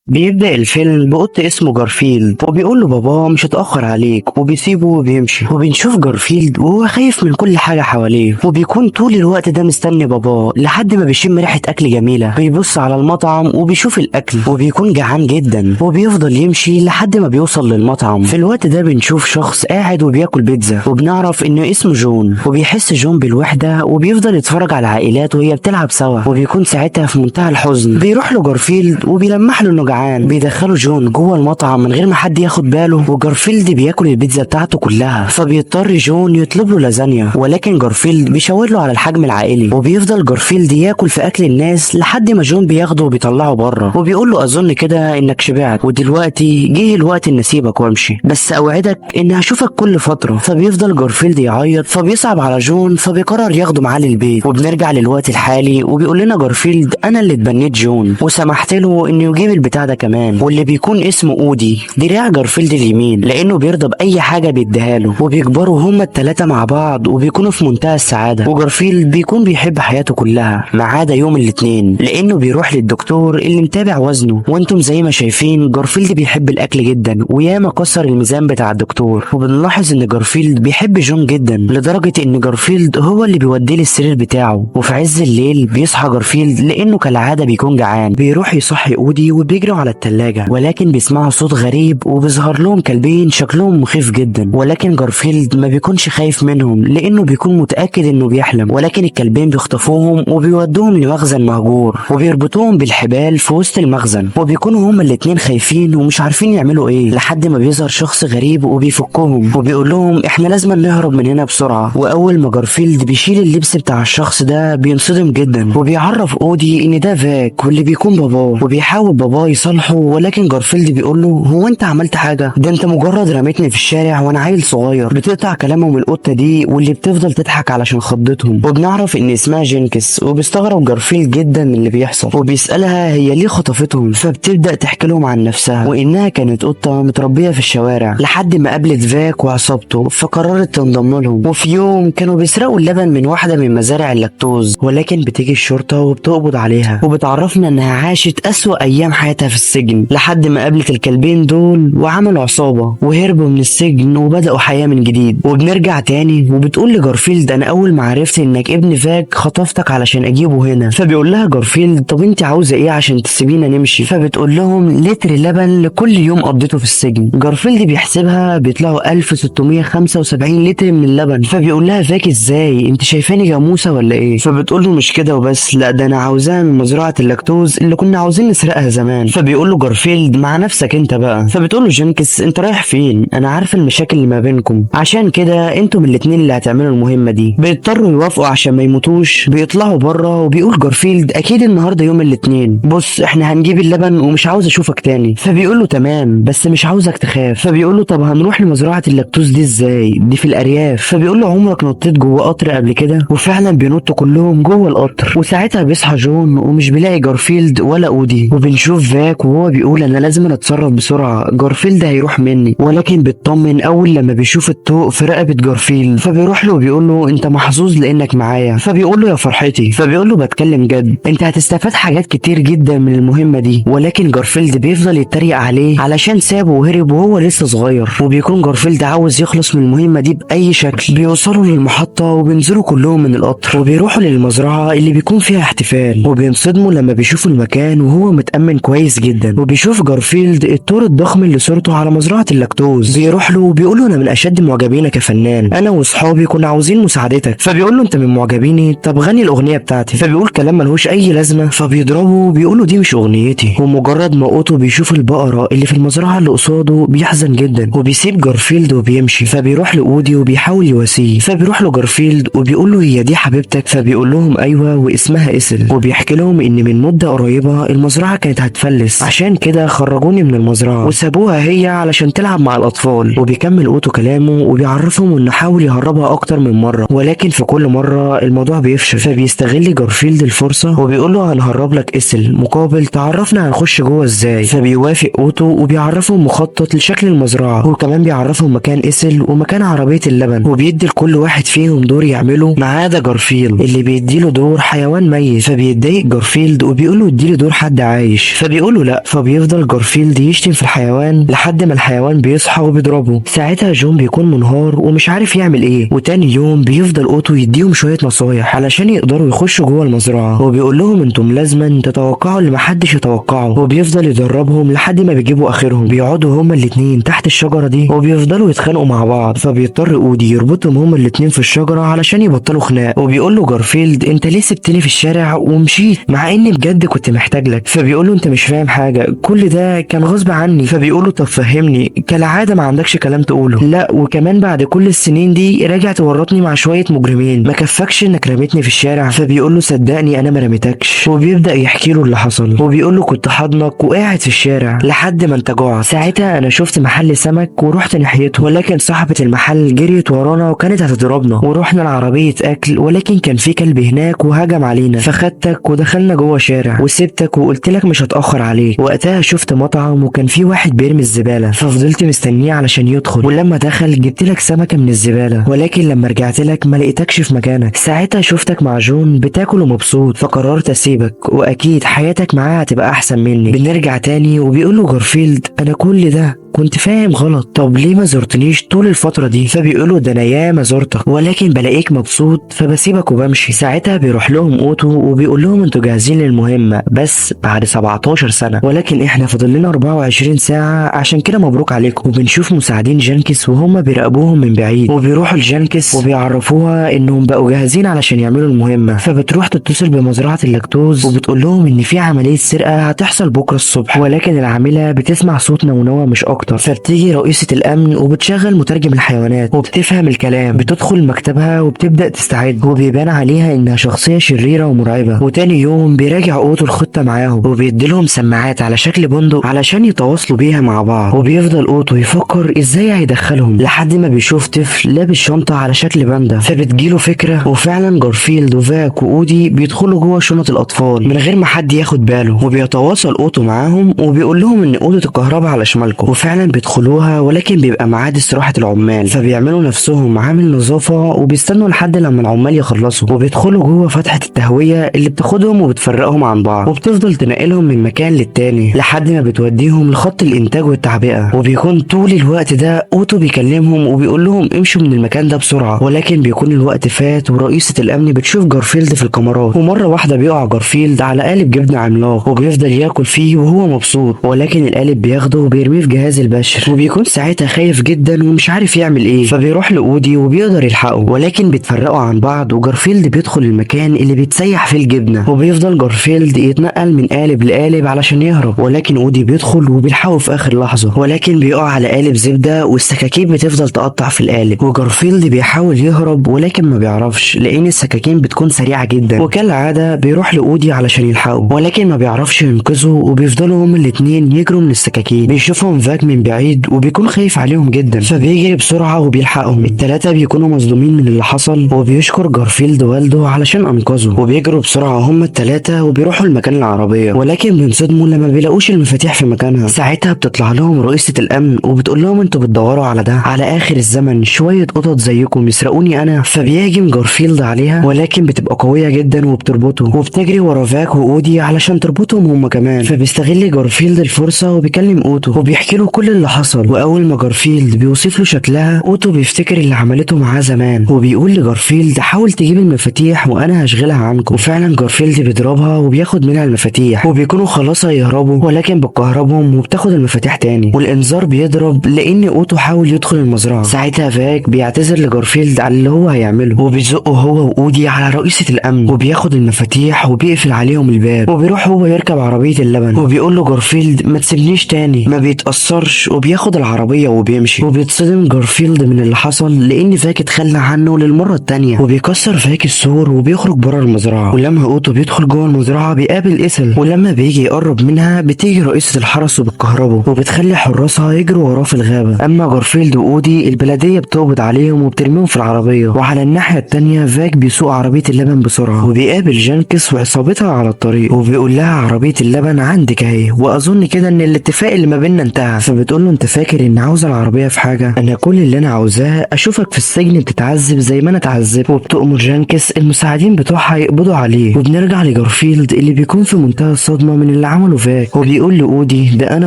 بيبدأ الفيلم بقط اسمه جارفيلد، وبيقول له باباه مش هتأخر عليك، وبيسيبه وبيمشي. وبنشوف جارفيلد وهو خايف من كل حاجة حواليه، وبيكون طول الوقت ده مستني باباه لحد ما بيشم ريحة أكل جميلة. بيبص على المطعم وبيشوف الأكل وبيكون جعان جدا، وبيفضل يمشي لحد ما بيوصل للمطعم. في الوقت ده بنشوف شخص قاعد وبياكل بيتزا، وبنعرف إنه اسمه جون. وبيحس جون بالوحدة وبيفضل يتفرج على العائلات وهي بتلعب سوا، وبيكون ساعتها في منتهى الحزن. بيروح له جارفيلد وبيلمح له إنه جعان. بيدخلوا جون جوه المطعم من غير ما حد ياخد باله، وجارفيلد بياكل البيتزا بتاعته كلها. فبيضطر جون يطلب له لازانيا، ولكن جارفيلد بيشاور له على الحجم العائلي. وبيفضل جارفيلد ياكل في اكل الناس لحد ما جون بياخده وبيطلعه بره، وبيقول له اظن كده انك شبعت، ودلوقتي جه الوقت ان اسيبك وامشي، بس اوعدك ان هشوفك كل فترة. فبيفضل جارفيلد يعيط، فبيصعب على جون، فبيقرر ياخده معاه للبيت. وبنرجع للوقت الحالي، وبيقول لنا جارفيلد انا اللي اتبنيت جون وسمحت له انه يجيب البتاع ده كمان، واللي بيكون اسمه اودي، دراع جارفيلد اليمين، لانه بيرضى باي حاجة بيديها له. وبيكبروا هما الثلاثة مع بعض وبيكونوا في منتهى السعادة. وجارفيلد بيكون بيحب حياته كلها ما عدا يوم الاثنين، لانه بيروح للدكتور اللي متابع وزنه. وانتم زي ما شايفين جارفيلد بيحب الاكل جدا، وياما كسر الميزان بتاع الدكتور. وبنلاحظ ان جارفيلد بيحب جون جدا، لدرجة ان جارفيلد هو اللي بيوديه للسرير بتاعه. وفي عز الليل بيصحى جارفيلد لانه كالعادة بيكون جعان، بيروح يصحي اودي وبيجروا على التلاجة، ولكن بيسمعوا صوت غريب وبيظهر لهم كلبين شكلهم مخيف جدا. ولكن جارفيلد ما بيكونش خايف منهم لانه بيكون متاكد انه بيحلم، ولكن الكلبين بيخطفوهم وبيودوهم لمخزن مهجور، وبيربطوهم بالحبال في وسط المخزن، وبيكونوا هما الاتنين خايفين ومش عارفين يعملوا ايه، لحد ما بيظهر شخص غريب وبيفكهم وبيقول لهم احنا لازم نهرب من هنا بسرعة. واول ما جارفيلد بيشيل اللبس بتاع الشخص ده بينصدم جدا، وبيعرف اودي ان ده فاك واللي بيكون باباه، وبيحاول باباه يصالحه، ولكن جارفيلد بيقول له هو انت عملت حاجة؟ ده انت مجرد رميتني في الشارع وانا عيل صغير. بتقطع كلامهم القطة دي واللي بتفضل تضحك علشان خضتهم، وبنعرف ان اسمها جينكس. وبيستغرب جارفيلد جدا من اللي بيحصل، وبيسالها هي ليه خطفتهم، فبتبدا تحكي لهم عن نفسها وانها كانت قطة متربيه في الشوارع لحد ما قابلت فاك وعصابته، فقررت تنضم لهم. وفي يوم كانوا بيسرقوا اللبن من واحدة من مزارع اللاكتوز، ولكن بتيجي الشرطة وبتقبض عليها، وبتعرفنا انها عاشت اسوأ ايام حياتها في السجن، لحد ما قابلت الكلبين دول وعملوا عصابة وهربوا من السجن وبدأوا حياة من جديد. وبنرجع تاني وبتقول لجارفيلد انا اول ما عرفت انك ابن فاك خطفتك علشان اجيبه هنا. فبيقول لها جارفيلد طب انت عاوزة ايه عشان تسيبينا نمشي؟ فبتقول لهم لتر لبن لكل يوم قضيته في السجن. جارفيلد بيحسبها بيطلعوا 1675 لتر من اللبن. فبيقول لها فاك ازاي انت شايفاني جاموسه ولا ايه؟ فبتقول له مش كده وبس، لا ده انا عاوزاها من مزرعة اللاكتوز اللي كنا عاوزين نسرقها زمان. فبيقول له جارفيلد مع نفسك انت بقى. فبتقول له جينكس انت رايح فين؟ انا عارفه المشاكل اللي ما بينكم، عشان كده انتم الاتنين اللي هتعملوا المهمة دي. بيضطروا يوافقوا عشان ما يموتوش. بيطلعوا بره وبيقول جارفيلد اكيد النهارده يوم الاثنين، بص احنا هنجيب اللبن ومش عاوز اشوفك تاني. فبيقول له تمام بس مش عاوزك تخاف. فبيقول له طب هنروح لمزرعه اللاكتوز دي ازاي؟ دي في الارياف. فبيقول له عمرك نطيت جوه قطر قبل كده؟ وفعلا بينطوا كلهم جوه القطر. وساعتها بيصحى جون ومش بيلاقي جارفيلد ولا اودي. وبنشوف فاك وهو بيقول انا لازم اتصرف بسرعة، جارفيلد هيروح مني. ولكن بيطمن اول لما بيشوف الطوق في رقبة جارفيلد. فبيروح له وبيقول له انت محظوظ لانك معايا. فبيقول له يا فرحتي. فبيقول له بتكلم جد، انت هتستفاد حاجات كتير جدا من المهمة دي. ولكن جارفيلد بيفضل يتريق عليه علشان سابه وهرب وهو لسه صغير. وبيكون جارفيلد عاوز يخلص من المهمة دي باي شكل. بيوصلوا للمحطه وبينزلوا كلهم من القطر وبيروحوا للمزرعه اللي بيكون فيها احتفال. وبينصدموا لما بيشوفوا المكان وهو متأمن كويس جدا. وبيشوف جارفيلد التور الضخم اللي صورته على مزرعة اللاكتوز. بيروح له وبيقول له انا من اشد معجبينك يا فنان، انا واصحابي كنا عاوزين مساعدتك. فبيقول له انت من معجبيني، طب غني الاغنية بتاعتي. فبيقول كلام ملهوش اي لازمه. فبيضربه وبيقول له دي مش اغنيتي. ومجرد ما اوتو بيشوف البقرة اللي في المزرعة اللي قصاده بيحزن جدا وبيسيب جارفيلد وبيمشي. فبيروح لاودي وبيحاول يواسيه. فبيروح له جارفيلد وبيقول له هي دي حبيبتك؟ فبيقول لهم ايوه واسمها اسل. وبيحكي لهم ان من مده قريبه المزرعة كانت هتفلس، عشان كده خرجوني من المزرعة وسابوها هي علشان تلعب مع الاطفال. وبيكمل اوتو كلامه وبيعرفهم انه حاول يهربها اكتر من مرة، ولكن في كل مرة الموضوع بيفشل. فبيستغل جارفيلد الفرصة وبيقول له هنهرب لك اسل مقابل تعرفنا هنخش جوه ازاي. فبيوافق اوتو وبيعرفهم مخطط لشكل المزرعة، وكمان بيعرفهم مكان اسل ومكان عربية اللبن. وبيدي لكل واحد فيهم دور يعمله ما عدا جارفيلد اللي بيديله دور حيوان ميت. فبيتضايق جارفيلد وبيقول له اديله دور حد عايش، فبيقول له لا. فبيفضل جارفيلد يشتم في الحيوان لحد ما الحيوان بيصحى وبيضربه. ساعتها جون بيكون منهار ومش عارف يعمل ايه. وتاني يوم بيفضل اوتو يديهم شوية نصايح علشان يقدروا يخشوا جوه المزرعة، وبيقول لهم انتم لازما تتوقعوا اللي محدش يتوقعه. وبيفضل يدربهم لحد ما بيجيبوا اخرهم. بيقعدوا هما الاتنين تحت الشجرة دي وبيفضلوا يتخانقوا مع بعض. فبيضطر اودي يربطهم هما الاتنين في الشجرة علشان يبطلوا خناق. وبيقول له جارفيلد انت ليه سبتني في الشارع ومشيت مع اني بجد كنت محتاج لك؟ فبيقول له انت مش فاهم حاجة، كل ده كان غصب عني. فبيقول له طب فهمني، كالعادة ما عندكش كلام تقوله. لا وكمان بعد كل السنين دي راجع تورطني مع شوية مجرمين، ما كفكش انك رميتني في الشارع؟ فبيقول له صدقني انا ما رميتكش. وبيبدا يحكي له اللي حصل وبيقول له كنت حضنك وقاعد في الشارع لحد ما انت جوعت. ساعتها انا شفت محل سمك ورحت ناحيته، ولكن صاحبه المحل جريت ورانا وكانت هتضربنا، ورحنا لعربيه اكل ولكن كان في كلب هناك وهجم علينا، فخدتك ودخلنا جوه شارع وسبتك وقلت لك مش هتاخر عليك. وقتها شفت مطعم وكان في واحد بيرمي الزبالة، ففضلت مستنيه علشان يدخل، ولما دخل جبت لك سمكة من الزبالة، ولكن لما رجعت لك ما لقيتكش في مكانك. ساعتها شفتك مع جون بتاكل ومبسوط، فقررت اسيبك واكيد حياتك معاه هتبقى احسن مني. بنرجع تاني وبيقول له جارفيلد انا كل ده كنت فاهم غلط، طب ليه ما زرتنيش طول الفترة دي؟ فبيقولوا ده انا ياما زرتك ولكن بلاقيك مبسوط فبسيبك وبمشي. ساعتها بيروح لهم اوتو وبيقول لهم انتوا جاهزين للمهمة بس بعد 17 سنة، ولكن احنا فاضل لنا 24 ساعة، عشان كده مبروك عليكم. وبنشوف مساعدين جانكس وهم بيراقبوهم من بعيد، وبيروحوا لجانكس وبيعرفوها انهم بقوا جاهزين علشان يعملوا المهمة. فبتروح تتصل بمزرعة اللاكتوز وبتقول لهم ان في عملية سرقة هتحصل بكرة الصبح، ولكن العاملة بتسمع صوت نونوة مش اكتر. فبتيجي رئيسة الأمن وبتشغل مترجم الحيوانات وبتفهم الكلام، بتدخل مكتبها وبتبدأ تستعد، وبيبان عليها إنها شخصية شريرة ومرعبة. وتاني يوم بيراجع أوتو الخطة معاهم وبيديلهم سماعات على شكل بندق علشان يتواصلوا بيها مع بعض. وبيفضل أوتو يفكر إزاي هيدخلهم لحد ما بيشوف طفل لابس شنطة على شكل باندا، فبتجيله فكرة. وفعلا جارفيلد وفاك وأودي بيدخلوا جوه شنط الأطفال من غير ما حد ياخد باله، وبيتواصل أوتو معاهم وبيقول لهم إن أوضة الكهرباء على شمالكم. وفعلا وفعلا بيدخلوها، ولكن بيبقى ميعاد استراحة العمال، فبيعملوا نفسهم عامل نظافة وبيستنوا لحد لما العمال يخلصوا، وبيدخلوا جوه فتحة التهوية اللي بتاخدهم وبتفرقهم عن بعض، وبتفضل تنقلهم من مكان للتاني لحد ما بتوديهم لخط الانتاج والتعبئة. وبيكون طول الوقت ده اوتو بيكلمهم وبيقول لهم امشوا من المكان ده بسرعة، ولكن بيكون الوقت فات ورئيسة الامن بتشوف جارفيلد في الكاميرات. ومرة واحدة بيقع جارفيلد على قالب جبنة عملاق وبيفضل ياكل فيه وهو مبسوط، ولكن القالب بياخده وبيرميه في جهاز البشر، وبيكون ساعتها خايف جدا ومش عارف يعمل ايه، فبيروح لاودي وبيقدر يلحقه، ولكن بيتفرقوا عن بعض. وجارفيلد بيدخل المكان اللي بيتسيح فيه الجبنة، وبيفضل جارفيلد يتنقل من قالب لقالب علشان يهرب، ولكن اودي بيدخل وبيلحقه في اخر لحظة، ولكن بيقع على قالب زبدة والسكاكين بتفضل تقطع في القالب، وجارفيلد بيحاول يهرب ولكن ما بيعرفش لان السكاكين بتكون سريعة جدا. وكالعادة بيروح لاودي علشان يلحقه، ولكن ما بيعرفش ينقذه، وبيفضلوا هما الاتنين يجروا من السكاكين. بيشوفهم فاك من بعيد وبيكون خايف عليهم جدا، فبيجري بسرعة وبيلحقهم. التلاتة بيكونوا مصدومين من اللي حصل، وبيشكر جارفيلد والده علشان انقذه، وبيجروا بسرعة هما التلاتة وبيروحوا لمكان العربية، ولكن بينصدموا لما بيلاقوش المفاتيح في مكانها. ساعتها بتطلع لهم رئيسة الامن وبتقول لهم انتوا بتدوروا على ده على اخر الزمن، شوية قطط زيكم يسرقوني انا. فبيهاجم جارفيلد عليها، ولكن بتبقى قوية جدا وبتربطه، وبتجري ورا فاك واودي علشان تربطهم هما كمان. فبيستغل جارفيلد الفرصة وبيكلم اوتو وبيحكي له كل اللي حصل. واول ما جارفيلد بيوصف له شكلها، اوتو بيفتكر اللي عملته معاه زمان، وبيقول لجارفيلد حاول تجيب المفاتيح وانا هشغلها عنكم. وفعلا جارفيلد بيضربها وبياخد منها المفاتيح، وبيكونوا خلاص هيهربوا، ولكن بتكهربهم وبتاخد المفاتيح تاني، والانذار بيضرب لان اوتو حاول يدخل المزرعة. ساعتها فاك بيعتذر لجارفيلد على اللي هو هيعمله، وبيزقه هو واودي على رئيسة الامن، وبياخد المفاتيح وبيقفل عليهم الباب، وبيروح هو يركب عربية اللبن، وبيقول له جارفيلد ما تسيبنيش تاني. ما بيتأثرش وبياخد العربية وبيمشي. وبيتصدم جارفيلد من اللي حصل لان فاك اتخلى عنه للمرة التانية، وبيكسر فاك السور وبيخرج بره المزرعة. ولما اوتو بيدخل جوه المزرعة بيقابل ايثل، ولما بيجي يقرب منها بتيجي رئيسة الحرس وبتكهربه وبتخلي حراسها يجروا وراه في الغابة. اما جارفيلد واودي البلدية بتقبض عليهم وبترميهم في العربية. وعلى الناحية التانية فاك بيسوق عربية اللبن بسرعة، وبيقابل جانكس وعصابتها على الطريق، وبيقول لها عربية اللبن عندك اهي، واظن كده ان الاتفاق اللي ما بيننا انتهى. فبتقول له انت فاكر ان عاوزة العربية في حاجة؟ انا كل اللي انا عاوزاه اشوفك في السجن بتتعذب زي ما انا اتعذبت. وبتأمر جانكس المساعدين بتوعها يقبضوا عليه. وبنرجع لجارفيلد اللي بيكون في منتهى الصدمة من اللي عمله فاك، وبيقول لأودي ده انا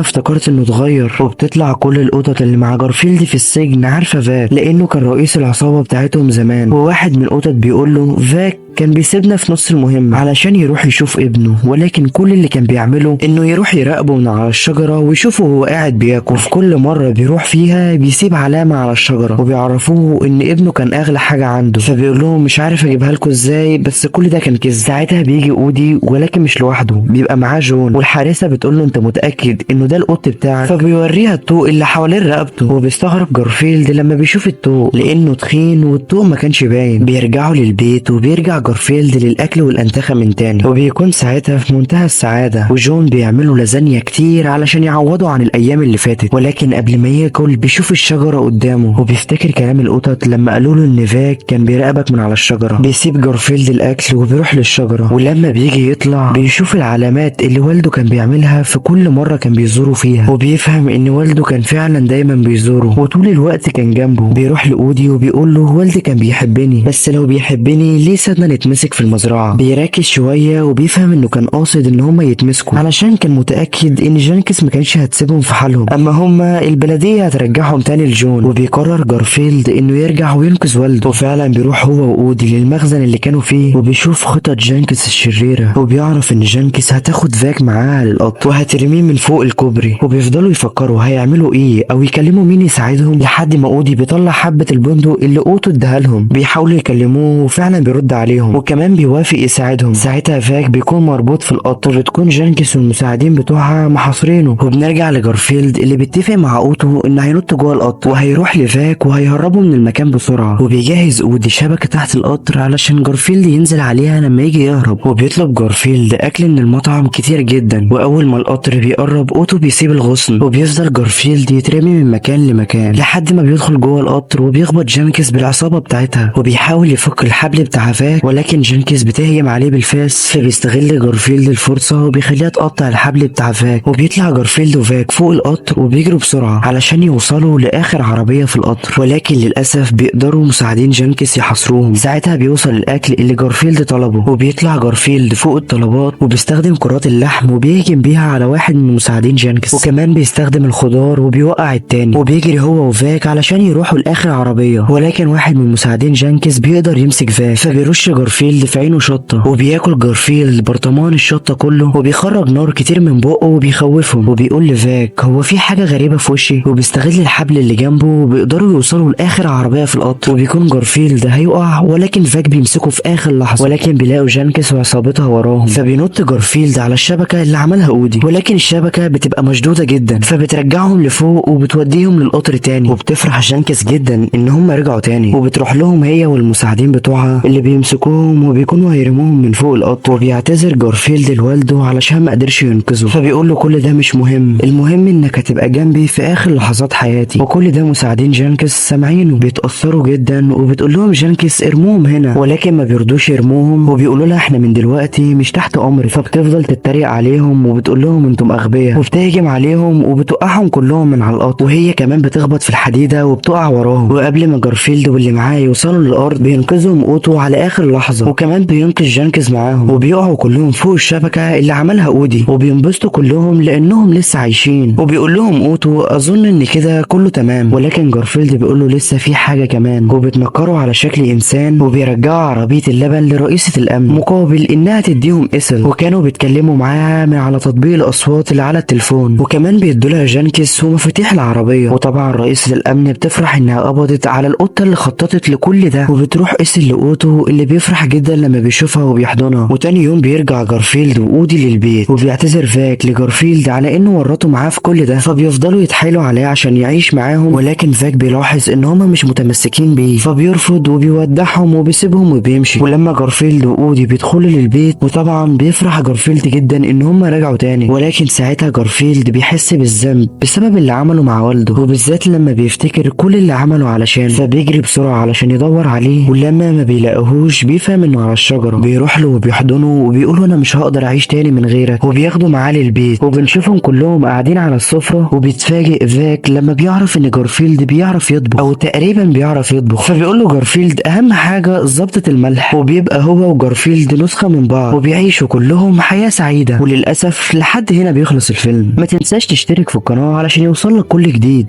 افتكرت انه اتغير. وبتطلع كل القطط اللي مع جارفيلد في السجن عارفة فاك لانه كان رئيس العصابة بتاعتهم زمان. وواحد من القطط بيقول له فاك كان بيسيبنا في نص المهمة علشان يروح يشوف ابنه، ولكن كل اللي كان بيعمله انه يروح يراقبه من على الشجرة ويشوفه وهو قاعد بياكل، وفي كل مرة بيروح فيها بيسيب علامة على الشجرة وبيعرفوه ان ابنه كان اغلى حاجة عنده. فبيقول لهم مش عارف اجيبها لكم ازاي، بس كل ده كان كذب. ساعتها بيجي اودي ولكن مش لوحده، بيبقى معاه جون، والحارسة بتقول له انت متأكد انه ده القط بتاعك؟ فبيوريها الطوق اللي حوالين رقبته، وبيستغرب جارفيلد لما بيشوف الطوق لانه تخين والطوق ما كانش باين. بيرجعوا للبيت وبيرجع جارفيلد للاكل والانتخه من تاني، وبيكون ساعتها في منتهى السعادة. وجون بيعملوا لازانيا كتير علشان يعوضوا عن الايام اللي فاتت، ولكن قبل ما ياكل بيشوف الشجرة قدامه وبيفتكر كلام القطط لما قالوا له ان فاك كان بيراقبك من على الشجرة. بيسيب جارفيلد الاكل وبيروح للشجره، ولما بيجي يطلع بيشوف العلامات اللي والده كان بيعملها في كل مرة كان بيزوره فيها، وبيفهم ان والده كان فعلا دايما بيزوره وطول الوقت كان جنبه. بيروح لاودي وبيقول له والدي كان بيحبني، بس لو بيحبني ليه سابنا نتمسك في المزرعة؟ بيركز شوية وبيفهم انه كان قاصد ان هما يتمسكوا علشان كان متاكد ان جانكس ما كانش هتسيبهم في حالهم، اما هما البلدية هترجعهم تاني لجون. وبيقرر جارفيلد انه يرجع وينقذ والده، وفعلا بيروح هو واودي للمخزن اللي كانوا فيه، وبيشوف خطط جانكس الشريرة، وبيعرف ان جانكس هتاخد فاك معاها للقطر وهترميه من فوق الكوبري. وبيفضلوا يفكروا هيعملوا ايه او يكلموا مين يساعدهم، لحد ما اودي بيطلع حبه البندق اللي اوتو اداها لهم. بيحاولوا يكلموه وفعلا بيرد عليهم، وكمان بيوافق يساعدهم. ساعتها فاك بيكون مربوط في القطر، بتكون جانكس والمساعدين بتوعها محاصرينه. وبنرجع لجارفيلد اللي بيتفق مع اوتو ان هينط جوه القطر وهيروح لفاك وهيهربوا من المكان بسرعة. وبيجهز اودي شبكة تحت القطر علشان جارفيلد ينزل عليها لما يجي يهرب. وبيطلب جارفيلد اكل من المطعم كتير جدا، واول ما القطر بيقرب اوتو بيسيب الغصن، وبيفضل جارفيلد يترمي من مكان لمكان لحد ما بيدخل جوه القطر وبيخبط جانكس بالعصابه بتاعتها، وبيحاول يفك الحبل بتاع فاك، ولكن ولكن جانكس بتهجم عليه بالفاس، فبيستغل جارفيلد الفرصة وبيخليها تقطع الحبل بتاع فاك، وبيطلع جارفيلد وفاك فوق القطر وبيجروا بسرعة علشان يوصلوا لاخر عربية في القطر، ولكن للاسف بيقدروا مساعدين جانكس يحاصروهم. ساعتها بيوصل الاكل اللي جارفيلد طلبه، وبيطلع جارفيلد فوق الطلبات وبيستخدم كرات اللحم وبيهجم بيها على واحد من مساعدين جانكس، وكمان بيستخدم الخضار وبيوقع التاني، وبيجري هو وفاك علشان يروحوا لاخر عربية، ولكن واحد من مساعدين جانكس بيقدر يمسك فاك، فبيرش جارفيلد في عينه شطه، وبياكل جارفيلد برطمان الشطه كله، وبيخرج نار كتير من بقه وبيخوفهم، وبيقول لفاك هو في حاجة غريبة في وشي، وبيستغل الحبل اللي جنبه وبيقدروا يوصلوا لاخر عربية في القطر، وبيكون جارفيلد هيقع ولكن فاك بيمسكه في اخر لحظة، ولكن بيلاقوا جانكس وعصابتها وراهم، فبينط جارفيلد على الشبكة اللي عملها اودي، ولكن الشبكة بتبقى مشدودة جدا فبترجعهم لفوق وبتوديهم للقطر تاني، وبتفرح جانكس جدا ان هم رجعوا تاني، وبتروح لهم هي والمساعدين بتوعها اللي بيمسكوهم وبيكونوا هيرموهم من فوق القطر. وبيعتذر جارفيلد لوالده علشان ما قدرش ينقذه، فبيقول له كل ده مش مهم، المهم انك هتبقى جنبي في اخر لحظات حياتي. وكل ده مساعدين جانكس سامعينه بيتاثروا جدا، وبتقول لهم جانكس ارموهم هنا، ولكن ما بيرضوش يرموهم، وبيقولوا لها احنا من دلوقتي مش تحت امر، فبتفضل تتريق عليهم وبتقول لهم انتم اغبياء، وبتهجم عليهم وبتوقعهم كلهم من على القطر، وهي كمان بتخبط في الحديدة وبتقع وراهم. وقبل ما جارفيلد واللي معاه يوصلوا للارض بينقذهم اوتو على اخر لحظة، وكمان بينقذ جانكس معاهم، وبيقعوا كلهم فوق الشبكة اللي عملها اودي، وبينبسطوا كلهم لانهم لسه عايشين. وبيقول لهم اوتو اظن ان كده كله تمام، ولكن جارفيلد بيقول له لسه في حاجة كمان، وبيتنكروا على شكل انسان وبيرجعوا عربية اللبن لرئيسه الامن مقابل انها تديهم اسل، وكانوا بيتكلموا معاها من على تطبيق الاصوات اللي على التليفون، وكمان بيدوا لها جانكس ومفاتيح العربية. وطبعا رئيسه الامن بتفرح انها قبضت على القطة اللي خططت لكل ده، وبتروح اسل لاوتو اللي بيفرح جدا لما بيشوفها وبيحضنها. وتاني يوم بيرجع جارفيلد واودي للبيت، وبيعتذر فاك لجارفيلد على انه ورطة معاه في كل ده، فبيفضلوا يتحايلوا عليه عشان يعيش معاهم، ولكن فاك بيلاحظ ان هما مش متمسكين بيه، فبيرفض وبيودعهم وبيسيبهم وبيمشي. ولما جارفيلد واودي بيدخلوا للبيت، وطبعا بيفرح جارفيلد جدا ان هما رجعوا تاني، ولكن ساعتها جارفيلد بيحس بالذنب بسبب اللي عمله مع والده، وبالذات لما بيفتكر كل اللي عمله علشان، فبيجري بسرعة علشان يدور عليه، ولما ما بيلاقيهوش بيفهم انه على الشجرة، بيروح له وبيحضنه وبيقول انا مش هقدر اعيش تاني من غيرك، وبياخده معاه للبيت، وبنشوفهم كلهم قاعدين على السفرة. وبيتفاجئ فاك لما بيعرف ان جارفيلد بيعرف يطبخ، او تقريبا بيعرف يطبخ، فبيقول له جارفيلد اهم حاجة ظبطة الملح، وبيبقى هو وجارفيلد نسخه من بعض، وبيعيشوا كلهم حياة سعيدة. وللاسف لحد هنا بيخلص الفيلم. ما تنساش تشترك في القناة علشان يوصلك كل جديد.